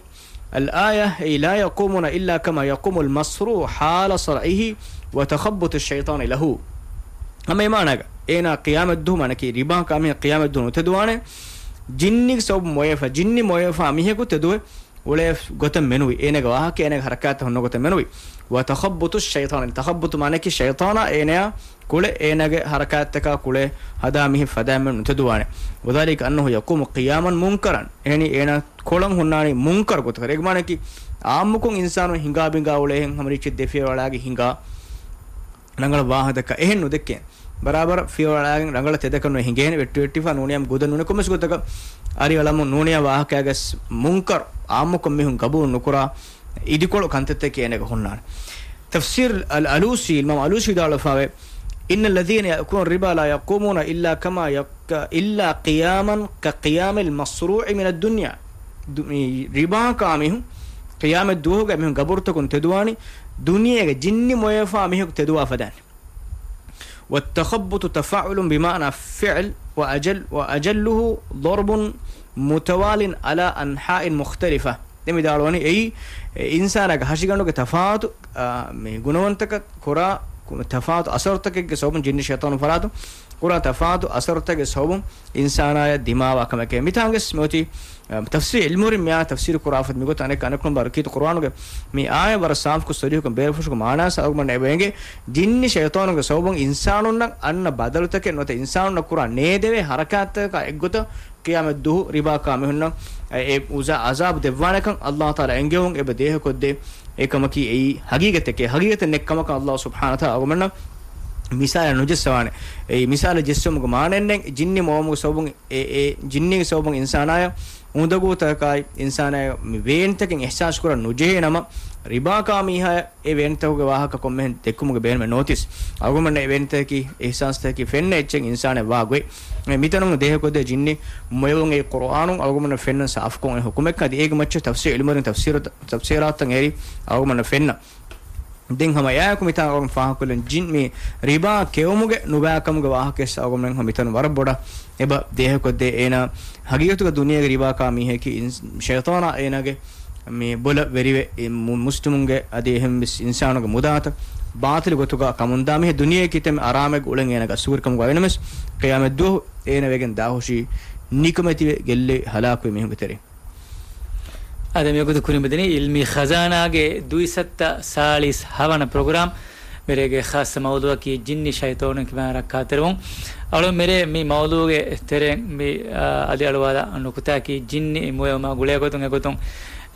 الآية، أي لا يقومون إلا كما يقوم المصروع حال صرعه وتخبط الشيطان له. ހަމަ އެ މާނައަކީ، އޭނާ ޤިޔާމަތްދުވަހު މާނައަކީ ރިބާކާ މީހާ ޤިޔާމަތްދުވަހު ނުތެދުވާނެ. ޖިންނި ސަބަބުން މޮޔަފަ، ޖިންނި މޮޔަފާ މީހަކު ތެދުވެ އުޅޭ ގޮތަށް މެނުވި، އޭނާގެ ވާހަކަ އޭނާގެ ހަރަކާތްތައް ހުންނަ ގޮތަށް މެނުވި. وتخبط الشيطان، ތަޚައްބުޠު މާނައަކީ ޝައިޠާނާ އޭނާ ކުޅެ، އޭނާގެ ހަރަކާތްތަކާ ކުޅެ ހަދާ މީހެއް ފަދައިން ނުތެދުވާނެ. وذلك أنه يقوم قياما منكرا، އެހެނީ އޭނާ ކޮޅަށް ހުންނާނީ މުންކަރު ގޮތަކަށް. އޭގެ މާނައަކީ އާއްމުކޮށް އިންސާނު ހިނގާ ބިނގާ އުޅޭހެން ހަމަ ރީތި ދެ ފިޔަވަޅާގެ ހިނގާ ރަނގަޅަށް ވާހަކަ ދައްކާ އެހެން ނުދެއްކޭ. ބަރާބަރަށް ފިޔަވަޅާގެން ރަނގަޅަށް ތެދަކަށް ނު ހިނގޭނެ، ވެއްޓިވެއްޓިފާ ނޫނިޔާ ގުދަން ނޫނެ ކޮންމެސް ގޮތަކަށް އަރިއަޅަމުން ނޫނިޔާ ވާހަކައިގަސް މުންކަރު އާއްމުކޮށް މީހުން ގަބޫލު ނުކުރާ އިދިކޮޅު ކަންތައްތަކެއް އޭނަގެ ހުންނާނެ. ތަފްސީރު އަލް އަލޫސީ، އިމާމް އަލޫސީ ވިދާޅުވެފާވޭ، إن الذين يأكلون الربا لا يقومون إلا كما يق-، إلا قياما كقيام المصروع من الدنيا. ދު-، މި ރިބާކާ މީހުން ޤިޔާމަތް ދުވަހުގަ މީހުން ގަބުރުތަކުން ތެދުވާނީ، ދުނިޔޭގެ ޖިންނި މޮޔަފާ މީހަކު ތެދުވާ ފަދައިން. والتخبط تفاعل بمعنى فعل وأجل، وأجله ضرب متوال على أنحاء مختلفة. ދެން ވިދާޅުވަނީ އެއީ، އެ، އިންސާނާގެ ހަށިގަނޑުގެ ތަފާތު، އާ، މި ގުނަވަންތަކަށް ކުރާ ކު-، ތަފާތު އަސަރުތަކެއްގެ ސަބަބުން، ޖިންނި ޝައިޠާނު ފަރާތު ކުރާ ތަފާތު އަސަރުތަކެއްގެ ސަބަބުން އިންސާނާޔަށް ދިމާވާ ކަމެކޭ. މިތާނގެސް މިއޮތީ، އަ، ތަފްސީރު އިލްމުވެރިން މިއާ ތަފްސީރު ކުރާފަދަ މިގޮތަށް އަނެއް އަނެއްކޮޅުން ބާރު ކީރިތި ޤުރުއާނުގެ މި އާޔަތް ވަރަށް ސާފުކޮށް ސަރީހުކޮށް ބޭރުފުށުގެ މާނާ ސަބަބުން އެބަ އެނގޭ، ޖިންނި ޝައިޠާނުގެ ސަބަބުން އިންސާނުންނަށް އަންނަ ބަދަލުތަކެއް ނުވަތަ އިންސާނުންނަށް ކުރާ ނޭދެވޭ ހަރަކާތްތަކާ އެއްގޮތަށް ޤިޔާމަތްދުވަހު ރިބާކާ މީހުންނަށް އެ އުޒާ އަޒާބު ދެއްވާނެކަން ﷲ ތަޢާލާ އެންގެވުން އެބަ ދޭހަކޮށްދޭ. އެކަމަކީ އެއީ ހަގީގަތެކޭ. ހަގީގަތެއް ނެއްކަމަކަށް ﷲ ސުބްޙާނަހޫ ވަތަޢާލާ އަޅުގަނޑުމެންނަށް މިސާލެއް ނުޖެއްސަވާނެ. އެއީ މިސާލެއް ޖެއްސުމުގެ މާނައެއްނެތް. ޖިންނި މޮޔަވުމުގެ ސަބަބުން އެ، އެ ޖިންނީގެ ސަބަބުން އިންސާނާޔަށް އުނދަގޫތަކާއި އިންސާނާޔަށް މި ވޭންތަކެއް އިޙްސާސް ކުރަން ނުޖެހޭ ނަމަ، ރިބާކާ މީހާޔަށް އެ ވޭންތަކުގެ ވާހަކަ ކޮންމެހެން ދެއްކުމުގެ ބޭނުމެއް ނޯތިސް. އަޅުގަނޑަށް އެ ވޭންތަކަކީ އިޙްސާސްތަކަކީ ފެންނަ އެއްޗެއް އިންސާނެއް ވާ ގޮތް. މިތަނުން ދޭހަކޮށްދޭ ޖިންނި މޮޔަވުން އެއީ ޤުރުއާނުން އަޅުގަނޑަށް ފެންނަން ސާފުކޮށް އެ ޙުކުމެއް ކަދި އޭގެ މައްޗަށް ތަފްސީރު އިލްމުވެރިން ތަފްސީރު، ތަފްސީރާތައް އެރި އަޅުގަނޑަށް ފެންނަ. ދެން ހަމަ އެއާއެކު މިތާ އަޅުގަނޑު ފާހަގަކޮށްލަން ޖިން މި ރިބާ ކެއުމުގެ ނުބައިކަމުގެ ވާހަކައެއް އަޅުގަނޑުމެން މިތަނު ވަރަށް ބޮޑަށް އެބަ ދޭހަކޮށްދޭ. އޭނާ ހަގީގަތުގަ ދުނިޔޭގެ ރިބާކާ މީހަކީ އިން-، ޝައިޠާނާ އޭނާގެ މި ބޮލަށް ވެރިވެ، އި މު-، މުސްލިމުންގެ އަދި އެހެން ވެސް އިންސާނުގެ މުދާތައް ބާޠިލު ގޮތުގަ ކަމުންދާ މީހެއް ދުނިޔޭ ކިތަންމެ އަރާމެއްގަ އުޅެން އޭނާގެ އަސުގުރިކަމުގަ އިނަމެސް ޤިޔާމަތްދުވަހު އޭނާ ވެގެން ދާހުށީ ނިކަމެތިވެ ގެއްލި ހަލާކުވި މީހުންގެ ތެރެއިން. އަދި މިވަގުތު ކުރިމަތިނީ އިލްމީ ޚަޒާނާގެ ދުއިސައްތަ ސާޅީސް ހަވަނަ ޕްރޮގްރާމް. މިރޭގެ ޚާއްޞަ މައުޟޫޢަކީ ޖިންނި ޝައިޠާނުން ކިބާ ރައްކާތެރިވުން. އަޅު މިރޭ މި މައުޟޫޢުގެ ތެރެއިން މި، އާ، އަދި އަޅުވާލާ ނުކުތާއަކީ ޖިންނި މޮޔަވުމާ ގުޅޭގޮތުން އެގޮތުން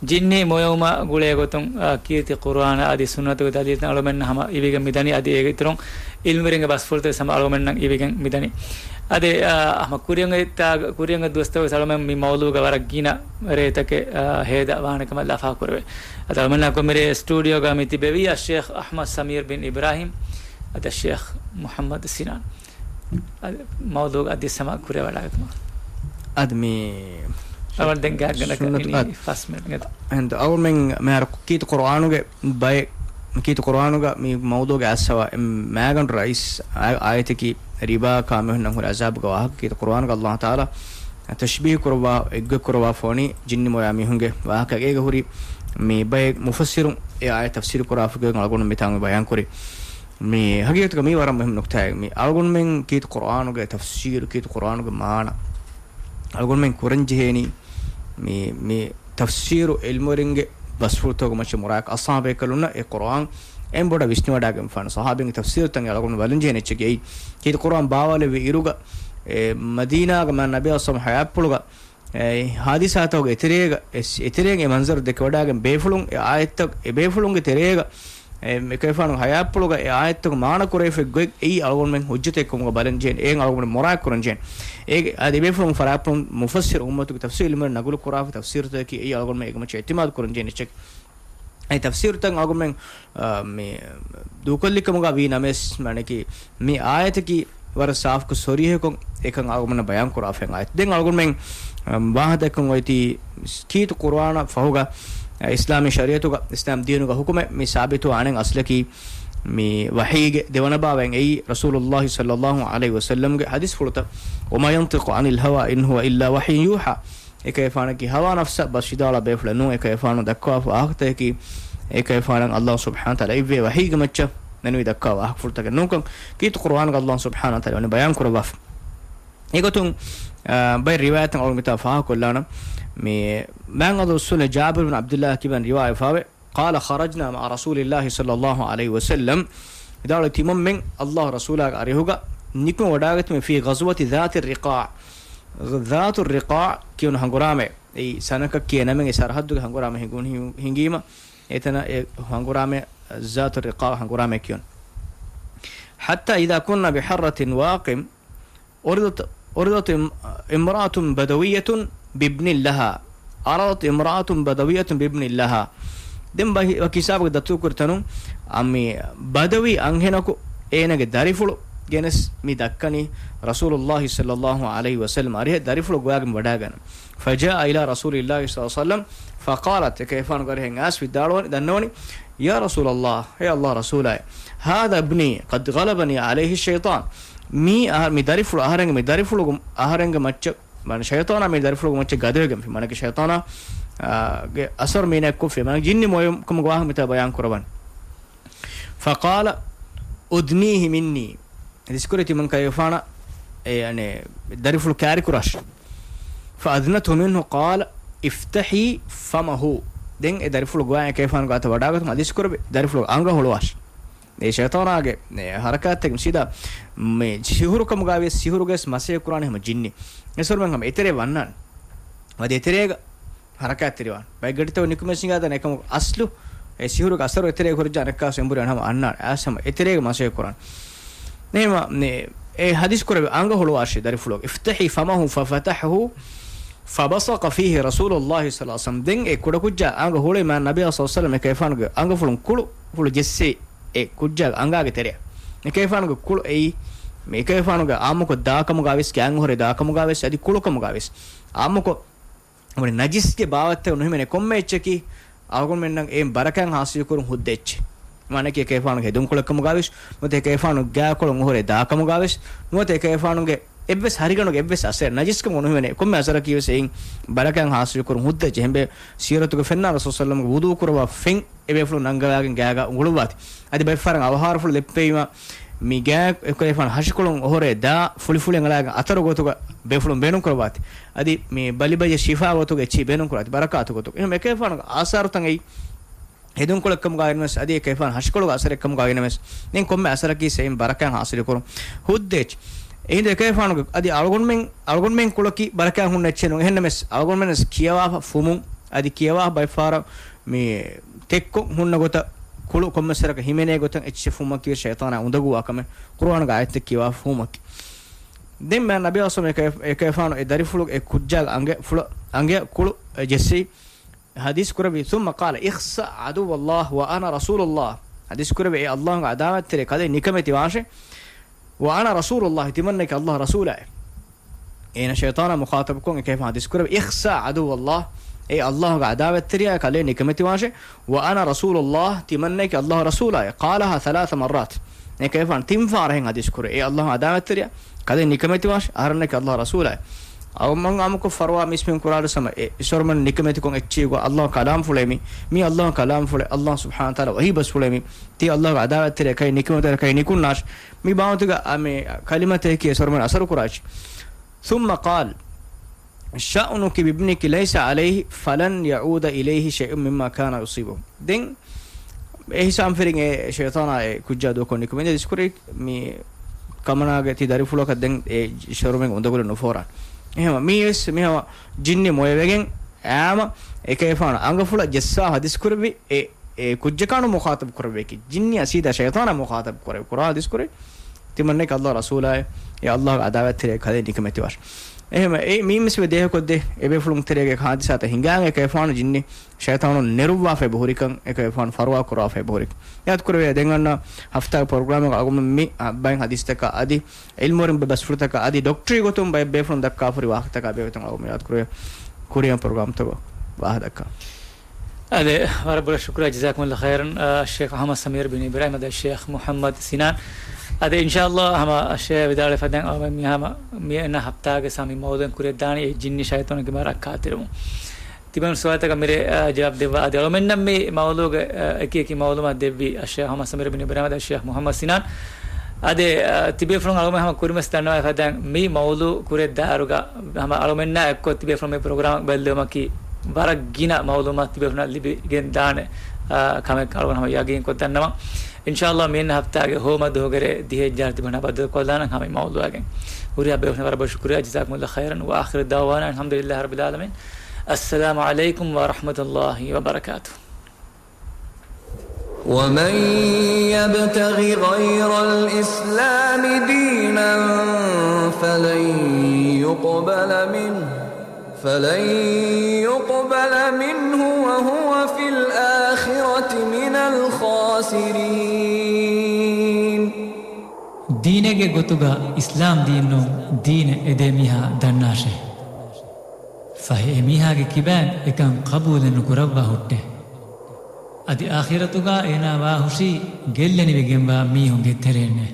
ޖިންނި މޮޔަވުމާ ގުޅޭގޮތުން، އާ، ކީރިތި ޤުރުއާނާ އަދި ސުންނަތުގެ ދަލީލުތައް އަޅުމެންނަށް ހަމަ އިވިގެން މިދަނީ. އަދި އޭގެ އިތުރުން އިލްމުވެރިންގެ ބަސްފުޅުތައް ހަމަ އަޅުމެންނަށް އިވިގެން މިދަނީ. އަދި، އާ، ހަމަ ކުރިއަށް އޮތް ތާ-، ކުރިއަށް އޮތް ދުވަސްތަކުވެސް އަޅުމެން މި މައުޟޫޢުގަ ވަރަށް ގިނަ ރޭތަކެއް، އާ، ހޭދަ ވާނެ ކަމަށް ލަފާ ކުރެވޭ. އަދި އަޅުމެންނާ ކޮށް މިރޭ ސްޓޫޑިއޯގަ މި ތިބެވީ އައްޝޭޚް އަޙްމަދު ސަމީރު ބިން އިބްރާހީމް އަދި އައްޝޭޚް މުޙައްމަދު ސިނާން. އަދި މައުޟޫޢުގަ އަދި ސަމާ ކުރެވަޑާގަތުމާ. އަދި މި އަވަން ދެން ގާތްގަނޑަކަށް ސުންނަތު އިނީ އަދި ފަސް މިނެޓް ގަތު. އެހެން އަޅުމެން މިހާރު ކީރިތި ޤުރުއާނުގެ ބައެއް، ކީރިތި ޤުރުއާނުގަ މި މައުޟޫޢުގެ އައްސަވާ އެ މާގަނޑު ރައީސް އާ-، އާޔަތަކީ ރިބާ ކާ މީހުންނަށް ހުރި އަޒާބުގެ ވާހަކަ ކީރިތި ޤުރުއާނުގަ ﷲ ތަޢާލާ ތަޝްބީހު ކުރައްވާ، އެއްގޮތް ކުރައްވާފަ ވަނީ ޖިންނި މޮޔަވުމާ މީހުންގެ ވާހަކަ. އޭގަ ހުރި މި ބައެއް މުފައްސިރުން އެ އާޔަތް ތަފްސީރު ކުރާފަ ގޮތް އަޅުގަނޑު މިތާނގަ ބަޔާން ކުރި. މި ހަގީގަތުގަ މީ ވަރަށް މުހިއްމު ނުކުތާއެއް. މި އަޅުގަނޑުމެން ކީރިތި ޤުރުއާނުގެ ތަފްސީރު، ކީރިތި ޤުރުއާނުގެ މާނަ އަޅުގަނޑުމެން ކުރަން ޖެހޭނީ މި، މި ތަފްސީރު އިލްމުވެރިންގެ ބަސްފުޅުތަކުގެ މައްޗަށް މުރާ ޞަޙާބީކަލުންނަށް އެ ޤުރުއާން އެން ބޮޑަށް ވިސްނިވަޑާގެންފާނެ. ޞަޙާބީންގެ ތަފްސީރުތައް އަޅުގަނޑު ބަލަން ޖެހޭނެ އެއްޗެކޭ. ކީރިތި ޤުރުއާން ބާވާލެއްވި އިރުގަ، އެ، މަދީނާގަ މާ ނަބީ އަސްލަމް ހަޔާތްޕުޅުގަ އެ ހާދިސާތަކުގެ އެތެރޭގަ، އެ، އެތެރޭގެ އެ މަންޒަރު ދެކެވަޑާގެން ބޭފުޅުން އެ އާޔަތްތައް، އެ ބޭފުޅުންގެ ތެރޭގަ، އެ، އެކަލޭގެފާނުގެ ހަޔާތްޕުޅުގަ އެ އާޔަތްތަކު މާނަ ކުރެވިފަ ގޮތް އެއީ އަޅުގަނޑުމެން ހުއްޖަތެއް ކަމުގަ ބަލަން ޖެހޭނެ. އެއިން އަޅުގަނޑު މުރާ ކުރަން ޖެހޭނެ. އޭގެ އަދި އެބޭފުޅުން ފަރާތްޕުޅުން މުފައްސިރު އުއްމަތުގެ ތަފްސީރު އިލްމުވެރިން ނަގުލު ކުރާފަ ތަފްސީރުތަކަކީ އެއީ އަޅުގަނޑުމެން އޭގެ މައްޗަށް އިއްތިމާދު ކުރަން ޖެހޭނެ އެއްޗެކޭ. އެ ތަފްސީރުތައް އަޅުގަނޑުމެން، އާ، މި ދޫކޮށްލި ކަމުގަ ވީ ނަމަވެސް، މާނައަކީ މި އާޔަތަކީ ވަރަށް ސާފުކޮށް ސޮރީހަކޮށް އެކަން އަޅުގަނޑަށް ބަޔާން ކުރާފައި އައި. ދެން އަޅުގަނޑުމެން ވާހަކަ ދެއްކަން އޮތީ ކީރިތި ޤުރުއާނަށް ފަހުގަ އިސްލާމީ ޝަރީޢަތުގަ އިސްލާމް ދީނުގަ ޙުކުމެއް މި ސާބިތުވާނެ އަސްލަކީ މި ވަޙީގެ ދެވަނަ ބާވައިން އެއީ ރަސޫލުﷲ ޞައްލަﷲ ޢަލައިހި ވަސައްލަމްގެ ޙަދީޘްފުޅުތައް. وما ينطق عن الهوى إن هو إلا وحي يوحى. އެކަލޭގެފާނަކީ ހަވާ ނަފްސަށް ބަސްވިދާޅުވާ ބޭފުޅެއް ނޫން. އެކަލޭގެފާނު ދައްކަވާފަ ވާހަކަތަކަކީ އެކަލޭގެފާނަށް ﷲ ސުބްޙާނަހޫ ވަތަޢާލާ އިއްވޭ ވަޙީގެ މައްޗަށް ދެންނެވި ދައްކާ ވާހަކަފުޅުތަކެއް ނޫންކަން ކީރިތި ޤުރުއާނުގަ ﷲ ސުބްޙާނަހޫ ވަތަޢާލާ ވަނީ ބަޔާން ކުރައްވާފަ. އެގޮތުން، އާ، ބައެއް ރިވާޔަތްތައް އަޅުގަނޑު މިތާ ފާހަގަކޮށްލާނަން. މި މާތް އަލްރަސޫލު ޖާބިރު ބިން ޢަބްދިއްލާހަކީ ވަން ރިވާޔަތް ފާވެ، قال خرجنا مع رسول الله صلى الله عليه وسلم. ވިދާޅުވި ތިމަންމެން ﷲ ރަސޫލާގެ އަރިހުގަ ނިކުމެ ވަޑާގަތުމެ في غزوة ذات الرقاع. ޛާތު ރިޤާޢް ކިޔުނު ހަނގުރާމަ، އެއީ ސަނަކަށް ކިޔޭ ނަމެއް، އެ ސަރަޙައްދުގެ ހަނގުރާމަ ހިނގުން ހި-، ހިނގީމަ، އެތަނަށް އެ ހަނގުރާމަ ޛާތު ރިޤާޢް ހަނގުރާމަ ކިޔުން. حتى إذا كنا بحرة واقم، عرضت، عرضت ام-، امرأة بدوية بابن لها. عرضت امرأة بدوية بابن لها. ދެން ބަހި-، ވަކި ހިސާބަކަށް ދަތުރުކުރި ތަނުން، އަ، މި ބަދަވީ އަންހެނަކު އޭނާގެ ދަރިފުޅު ގެނެސް މި ދައްކަނީ ރަސޫލުﷲ ޞައްލަﷲ ޢަލައިހި ވަސައްލަމް އަރިހަށް ދަރިފުޅު ގޮވާގެން ވަޑާގަން. فجاء إلى رسول الله صلى الله عليه وسلم فقالت، އެކަލޭގެފާނުގެ އަރިހަށް އައިސް ވިދާޅުވަނީ، ދަންނަވަނީ، يا رسول الله، އޭ ﷲ ރަސޫލާއޭ، هذا ابني قد غلبني عليه الشيطان. މީ އަހަ-، މި ދަރިފުޅު އަހަރެންގެ، މި ދަރިފުޅު އަހަރެންގެ މައްޗަށް، މާނަ ޝައިޠާނާ މި ދަރިފުޅުގެ މައްޗަށް ގަދަވެގެންފި. މާނަ ޝައިޠާނާ، އާ، ގެ އަސަރު މީނަ ކޮށްފި. މާނަ ޖިންނި މޮޔަ ކަމުގެ ވާހަކަ މިތާ ބަޔާން ކުރައްވަން. فقال أدنيه مني. އިސްކުރެ ތިމަން ކަލޭގެފާނަށް އެ، އަނެ، ދަރިފުޅު ކާރިކުރާށި. فأدنته منه قال افتحي فمه. ދެން އެ ދަރިފުޅު ގޮވާ އެކަލޭގެފާނު ގާތަށް ވަޑާގަތުމަށް އަދިސްކުރެވި ދަރިފުޅު އަނގަ ހުޅުވާށި. އެ ޝައިޠާނާގެ އެ ހަރަކާތްތަކެއް ސީދާ މި ސިހުރު ކަމުގައިވިޔަސް ސިހުރުގެ ވެސް މަސައްކަތް ކުރާނެ ހަމަ ޖިންނި. އެ ސޮރުމެން ހަމަ އެތެރޭ ވަންނާނެ. ވަދެ އެތެރޭގަ ހަރަކާތްތެރިވާން. ބައެއްގަޑިތައް ނިކުމެސް ހިނގާދާނެ އެކަމަކު އަސްލު އެ ސިހުރުގެ އަސަރު އެތެރޭ ހުރިއްޖާ ނެއްކާސް އެނބުރި އަންހަމަ އަންނާނެ. އައިސް ހަމަ އެތެރޭގަ މަސައްކަތް ކުރާން. ނޭމަ، ނޭ، އެ ހަދީސް ކުރެވި އަނގަ ހުޅުވާށި ދަރިފުޅު. افتحي فمه ففتحه فبصق فيه رسول الله صلى الله عليه وسلم. ދެން އެ ކުޑަކުއްޖާ އަނގަ ހުޅުވި މާ ނަބީ ޞައްލަﷲ ޢަލައިހި ވަސައްލަމް އެކަލޭގެފާނުގެ އަނގަފުޅުން ކުޅު ފުޅު ޖެއްސޭ އެ ކުއްޖާގެ އަނގާގެ ތެރެއަށް. އެކަލޭގެފާނުގެ ކުޅު އެއީ، މި އެކަލޭގެފާނުގެ އާއްމުކޮށް ދާކަމުގަވެސް، ގާތް ހުރެ ދާކަމުގަވެސް، އަދި ކުޅުކަމުގަވެސް އާއްމުކޮށް ހުރި ނަޖިސްގެ ބާވަތްތައް ނުހިމެނޭ ކޮންމެ އެއްޗަކީ، އަޅުގަނޑުމެންނަށް އެއިން ބަރަކާތް ހާސިލު ކުރުން ހުއްދަ އެއްޗެއް. މާނައަކީ އެކަލޭގެފާނުގެ ހެދުންކޮޅެއްކަމުގަވެސް، ނުވަތަ އެކަލޭގެފާނު ގާކޮޅުން އޮހޮރޭ ދާކަމުގަވެސް، ނުވަތަ އެކަލޭގެފާނުގެ އެއްވެސް ހަރިގަނޑުގެ އެއްވެސް އަސަރެއް ނަޖިސްކަމުގަ ނުހިމެނޭ ކޮންމެ އަސަރަކީވެސް އެއިން ބަރަކާތް ހާސިލު ކުރުން ހުއްދަ އެއްޗެއް. ހެންބެ ސީރަތުގެ ފެންނާ ރަސޫލު ޞައްލަﷲ ޢަލައިހި ވަސައްލަމްގެ ވުޟޫ ކުރައްވާ ފެން އެބޭފުޅުން ނަންގަވާގެން ގާގަ އުނގުޅުއްވާތި. އަދި ބައެއް ފަހަރަށް އަވަހާރަފުޅު ދެއްޕެވީމަ، މި ގާ އެކަލޭގެފާނު ހަށިކޮޅުން އޮހޮރޭ ދާ ފުޅިފުޅި އަނގަޅާގެން އަތަރު ގޮތުގަ ބޭފުޅުން ބޭނުން ކުރައްވާތި. އަދި މި ބަލިބަޔަށް ޝިފާ ގޮތުގަ އެއްޗެއް ބޭނުން ކުރާތި، ބަރަކާތު ގޮތުގަ. އެހެން އެކަލޭގެފާނުގެ އާސާރުތައް އެއީ ހެދުންކޮޅެއްކަމުގައިވެނަމަވެސް، އަދި އެކަލޭގެފާނު ހަށިކޮޅުގެ އަސަރެއްކަމުގައިވެނަމަވެސް، ދެން ކޮންމެ އަސަރަކީ އެއިން ބަރަކާތް ހާސިލުކުރުން ހުއްދަ އެއްޗެއް. އެހިނދު އެކަލޭގެފާނުގެ އަދި އަޅުގަނޑުމެން، އަޅުގަނޑުމެން ކުޅަކީ ބަރަކާތް ހުންނަ އެއްޗެއް ނޫން. އެހެންނަމަވެސް، އަޅުގަނޑުމެން ވެސް ކިޔަވާފަ ފުމުން، އަދި ކިޔަވާ ބައެއް ފަހަރަށް މި ތެއްކޮށް ހުންނަ ގޮތަށް ކުޅު ކޮންމެސް ވަރަކަށް ހިމެނޭ ގޮތަށް އެއްޗެއް ފުމަކީ ޝައިޠާނާ އުނދަގޫވާ ކަމެއް. ޤުރުއާނުގެ އާޔަތެއް ކިޔަވާ ފުމަކީ. ދެން މާ ނަބީ އަސްލަމް އެކަ-، އެކަލޭގެފާނު އެ ދަރިފުޅު އެ ކުއްޖާގެ އަނގަ ފުޅަ-، އަނގަ ކުޅު ޖެއްސި ހަދީސް ކުރެއްވި، ثم قال اخسأ عدو الله وأنا رسول الله. ހަދީސް ކުރެއްވި، އޭ ﷲގެ ޢަދާވަތްތެރި ކަލޭ ނިކަމެތި ވާށޭ. وأنا رسول الله، ތިމަންނަކީ ﷲ ރަސޫލާއޭ. އޭނަ ޝައިޠާނާ މުޚާޠަބުކޮށް އެކަލޭގެފާނު ހަދީސް ކުރެއްވި، اخسأ عدو الله، އޭ ﷲގެ ޢަދާވަތްތެރިޔާ ކަލޭ ނިކަމެތި ވާށޭ. وأنا رسول الله، ތިމަންނަކީ ﷲ ރަސޫލާއޭ. قالها ثلاث مرات، އެކަލޭގެފާނު ތިން ފަހަރަށް ހަދީސް ކުރޭ، އޭ ﷲގެ ޢަދާވަތްތެރިޔާ ކަލޭ ނިކަމެތި ވާށޭ، އަހަރެންނަކީ ﷲ ރަސޫލާއޭ. އަޅުގަނޑުމެން އާއްމުކޮށް ފަރުވާ މީސްމީހުން ކުރާ ހަމަ އެ އިސްވަރުމެން ނިކަމެތިކޮށް އެއްޗެއް ގޮ ﷲ ކަލާމްފުޅޭ މީ، މީ ﷲ ކަލާމްފުޅޭ، ﷲ ސުބްޙާނަހޫ ވަތަޢާލާ ވަޙީ ބަސްފުޅޭ މީ، ތީ ﷲގެ ޢަދާވަތްތެރިޔާ ކަލޭ ނިކަމެތި ވާށޭ، ކަލޭ ނިކުންނާށޭ. މި ބާވަތުގަ އަ، މި ކަލިމަތަކީ އިސްވަރުމެން އަސަރު ކުރާ އެއްޗެއް. ثم قال شأنك بابنك ليس عليه فلن يعود إليه شيء مما كان يصيبه. ދެން އެ ހިސާބުން ފެށިގެން އެ ޝައިޠާނާ އެ ކުއްޖާ ދޫކޮށް ނިކުމެ ދިސްކުރި މި ކަމަނާގެ ތި ދަރިފުޅަކަށް ދެން އެ އިސްވަރުމެން އުނދަގުލެއް ނުފޯރާނެ. އެހެންވީމަ މީވެސް މިހާ ޖިންނި މޮޔަވެގެން އާމަ އެކަލޭގެފާނު އަނގަފުޅަށް ޖެއްސާ ހަދީސް ކުރެއްވި އެ، އެ ކުއްޖަކާނު މުޚާޠަބު ކުރެއްވިއްޔާ ޖިންނިއާ ސީދާ ޝައިޠާނާ މުޚާޠަބު ކުރެއްވި ޤުރުއާން ހަދީސް ކުރެއްވި. ތިމަންނަކީ ﷲ ރަސޫލާއޭ، އޭ ﷲގެ ޢަދާވަތްތެރިޔާ ކަލޭ ނިކަމެތި ވާށޭ. އެހެންވެ، އެ މީމެސް ވެ ދޭހަކޮށްދޭ އެބޭފުޅުން ތެރޭގެ ހާދިސާތައް ހިނގާން އެކަ އެފާނު ޖިންނި ޝައިޠާނުން ނެރުއްވާފައި ބުހުރިކަން، އެކަ އެފާނު ފަރުވާ ކުރާފައި ބުހުރިކަން. ޔާދުކުރެވޭ، ދެން އަންނަ ހަފްތާގެ ޕްރޮގްރާމުގަ އަޅުގަނޑު މި ބައެއް ހަދީސްތަކާ އަދި އިލްމުވެރިން ބަސްފުޅުތަކާ އަދި ޑޮކްޓަރީ ގޮތުން ބައެއް ބޭފުޅުން ދައްކާފަ ހުރި ވާހަކަތަކާ ބެހޭގޮތުން އަޅުގަނޑު ޔާދުކުރެވޭ ކުރިއަށް ޕްރޮގްރާމްތަކަށް ވާހަކަ ދައްކާ. އާދެ، ވަރަށް ބޮޑަށް ޝުކުރާ، ޖަޒާކުމުﷲ ޚައިރަން، އާ، ޝޭޚް އަޙްމަދު ސަމީރު ބިން އިބްރާހިމް އަދި ޝޭޚް މުޙައްމަދު ސިނާން. އާދެ، އިންޝާﷲ ހަމަ ޝޭޚް ވިދާޅުވެފަ ދެން އަޅުގަނޑު މި ހަމަ މި އަންނަ ހަފްތާގެ ސާމި މައުޟޫޢެއް ކުރިއަށް ދާނީ އެ ޖިންނި ޝައިޠާނުގެ މަރަށް ކާތިރުވުން. ތިބޭފުޅުން ސުވާލުތަކަށް މިރޭ، އާ، ޖަވާބު ދެއްވާ. އަދި އަޅުމެންނަށް މި މައުޟޫޢުގެ، އާ، އެކި އެކި މައުލޫމާތު ދެއްވި އައްޝޭޚް އަޙްމަދު ސަމީރު ބިން އިބްރާހިމް އަދި ޝޭޚް މުޙައްމަދު ސިނާން. އާދެ، އާ، ތިބޭފުޅުން އަޅުމެން ހަމަ ކުރިންވެސް ދަންނަވައިފަ ދެން މި މައުޟޫޢު ކުރިއަށް ދާއިރުގަ ހަމަ އަޅުމެންނާ އެއްކޮށް ތިބޭފުޅުން މި ޕްރޮގްރާމް ބައްލެވުމަކީ ވަރަށް ގިނަ މައުލޫމާތު ތިބޭފުޅުންނަށް ލިބިގެން ދާނެ، އާ، ކަމެއް އަޅުގަނޑު ހަމަ ޔަގީންކޮށްދަންނަވަން. އިންޝާﷲ މިއަންނަ ހަފްތާގެ ހޯމަ ދުވަހުގެ ރޭ ދިހައެއް ޖަހަށް ތިބޭފުޅުންނާ ބައްދަލުކޮށްލާނަން ހަމަ މައުޟޫޢަށް. ހުރިހާ ބޭފުޅުންނަށް ވަރަށް ބޮޑަށް ޝުކުރިއްޔާ، ޖަޒާކުމުﷲ ޚައިރަން، ވައާޚިރު ދަޢުވާނާ އަން އަލްޙަމްދުލިﷲ ރައްބިލް ޢާލަމީން. އައްސަލާމު ޢަލައިކުމް ވަރަޙްމަތުﷲ ވަބަރަކާތުހު. ومن يبتغ غير الإسلام دينا فلن يقبل منه، فلن يقبل منه وهو في الآخرة من الخاسرين. ދީނެއްގެ ގޮތުގަ އިސްލާމް ދީން ނޫން ދީނެއް އެދޭ މީހާ ދަންނާށޭ. ފަހެ އެ މީހާގެ ކިބައިން އެކަން ޤަބޫލެއް ނުކުރައްވާ ހުއްޓޭ. އަދި އާޚިރަތުގަ އޭނާ ވާހުށީ ގެއްލެނިވެގެންވާ މީހުންގެ ތެރެއިންނޭ.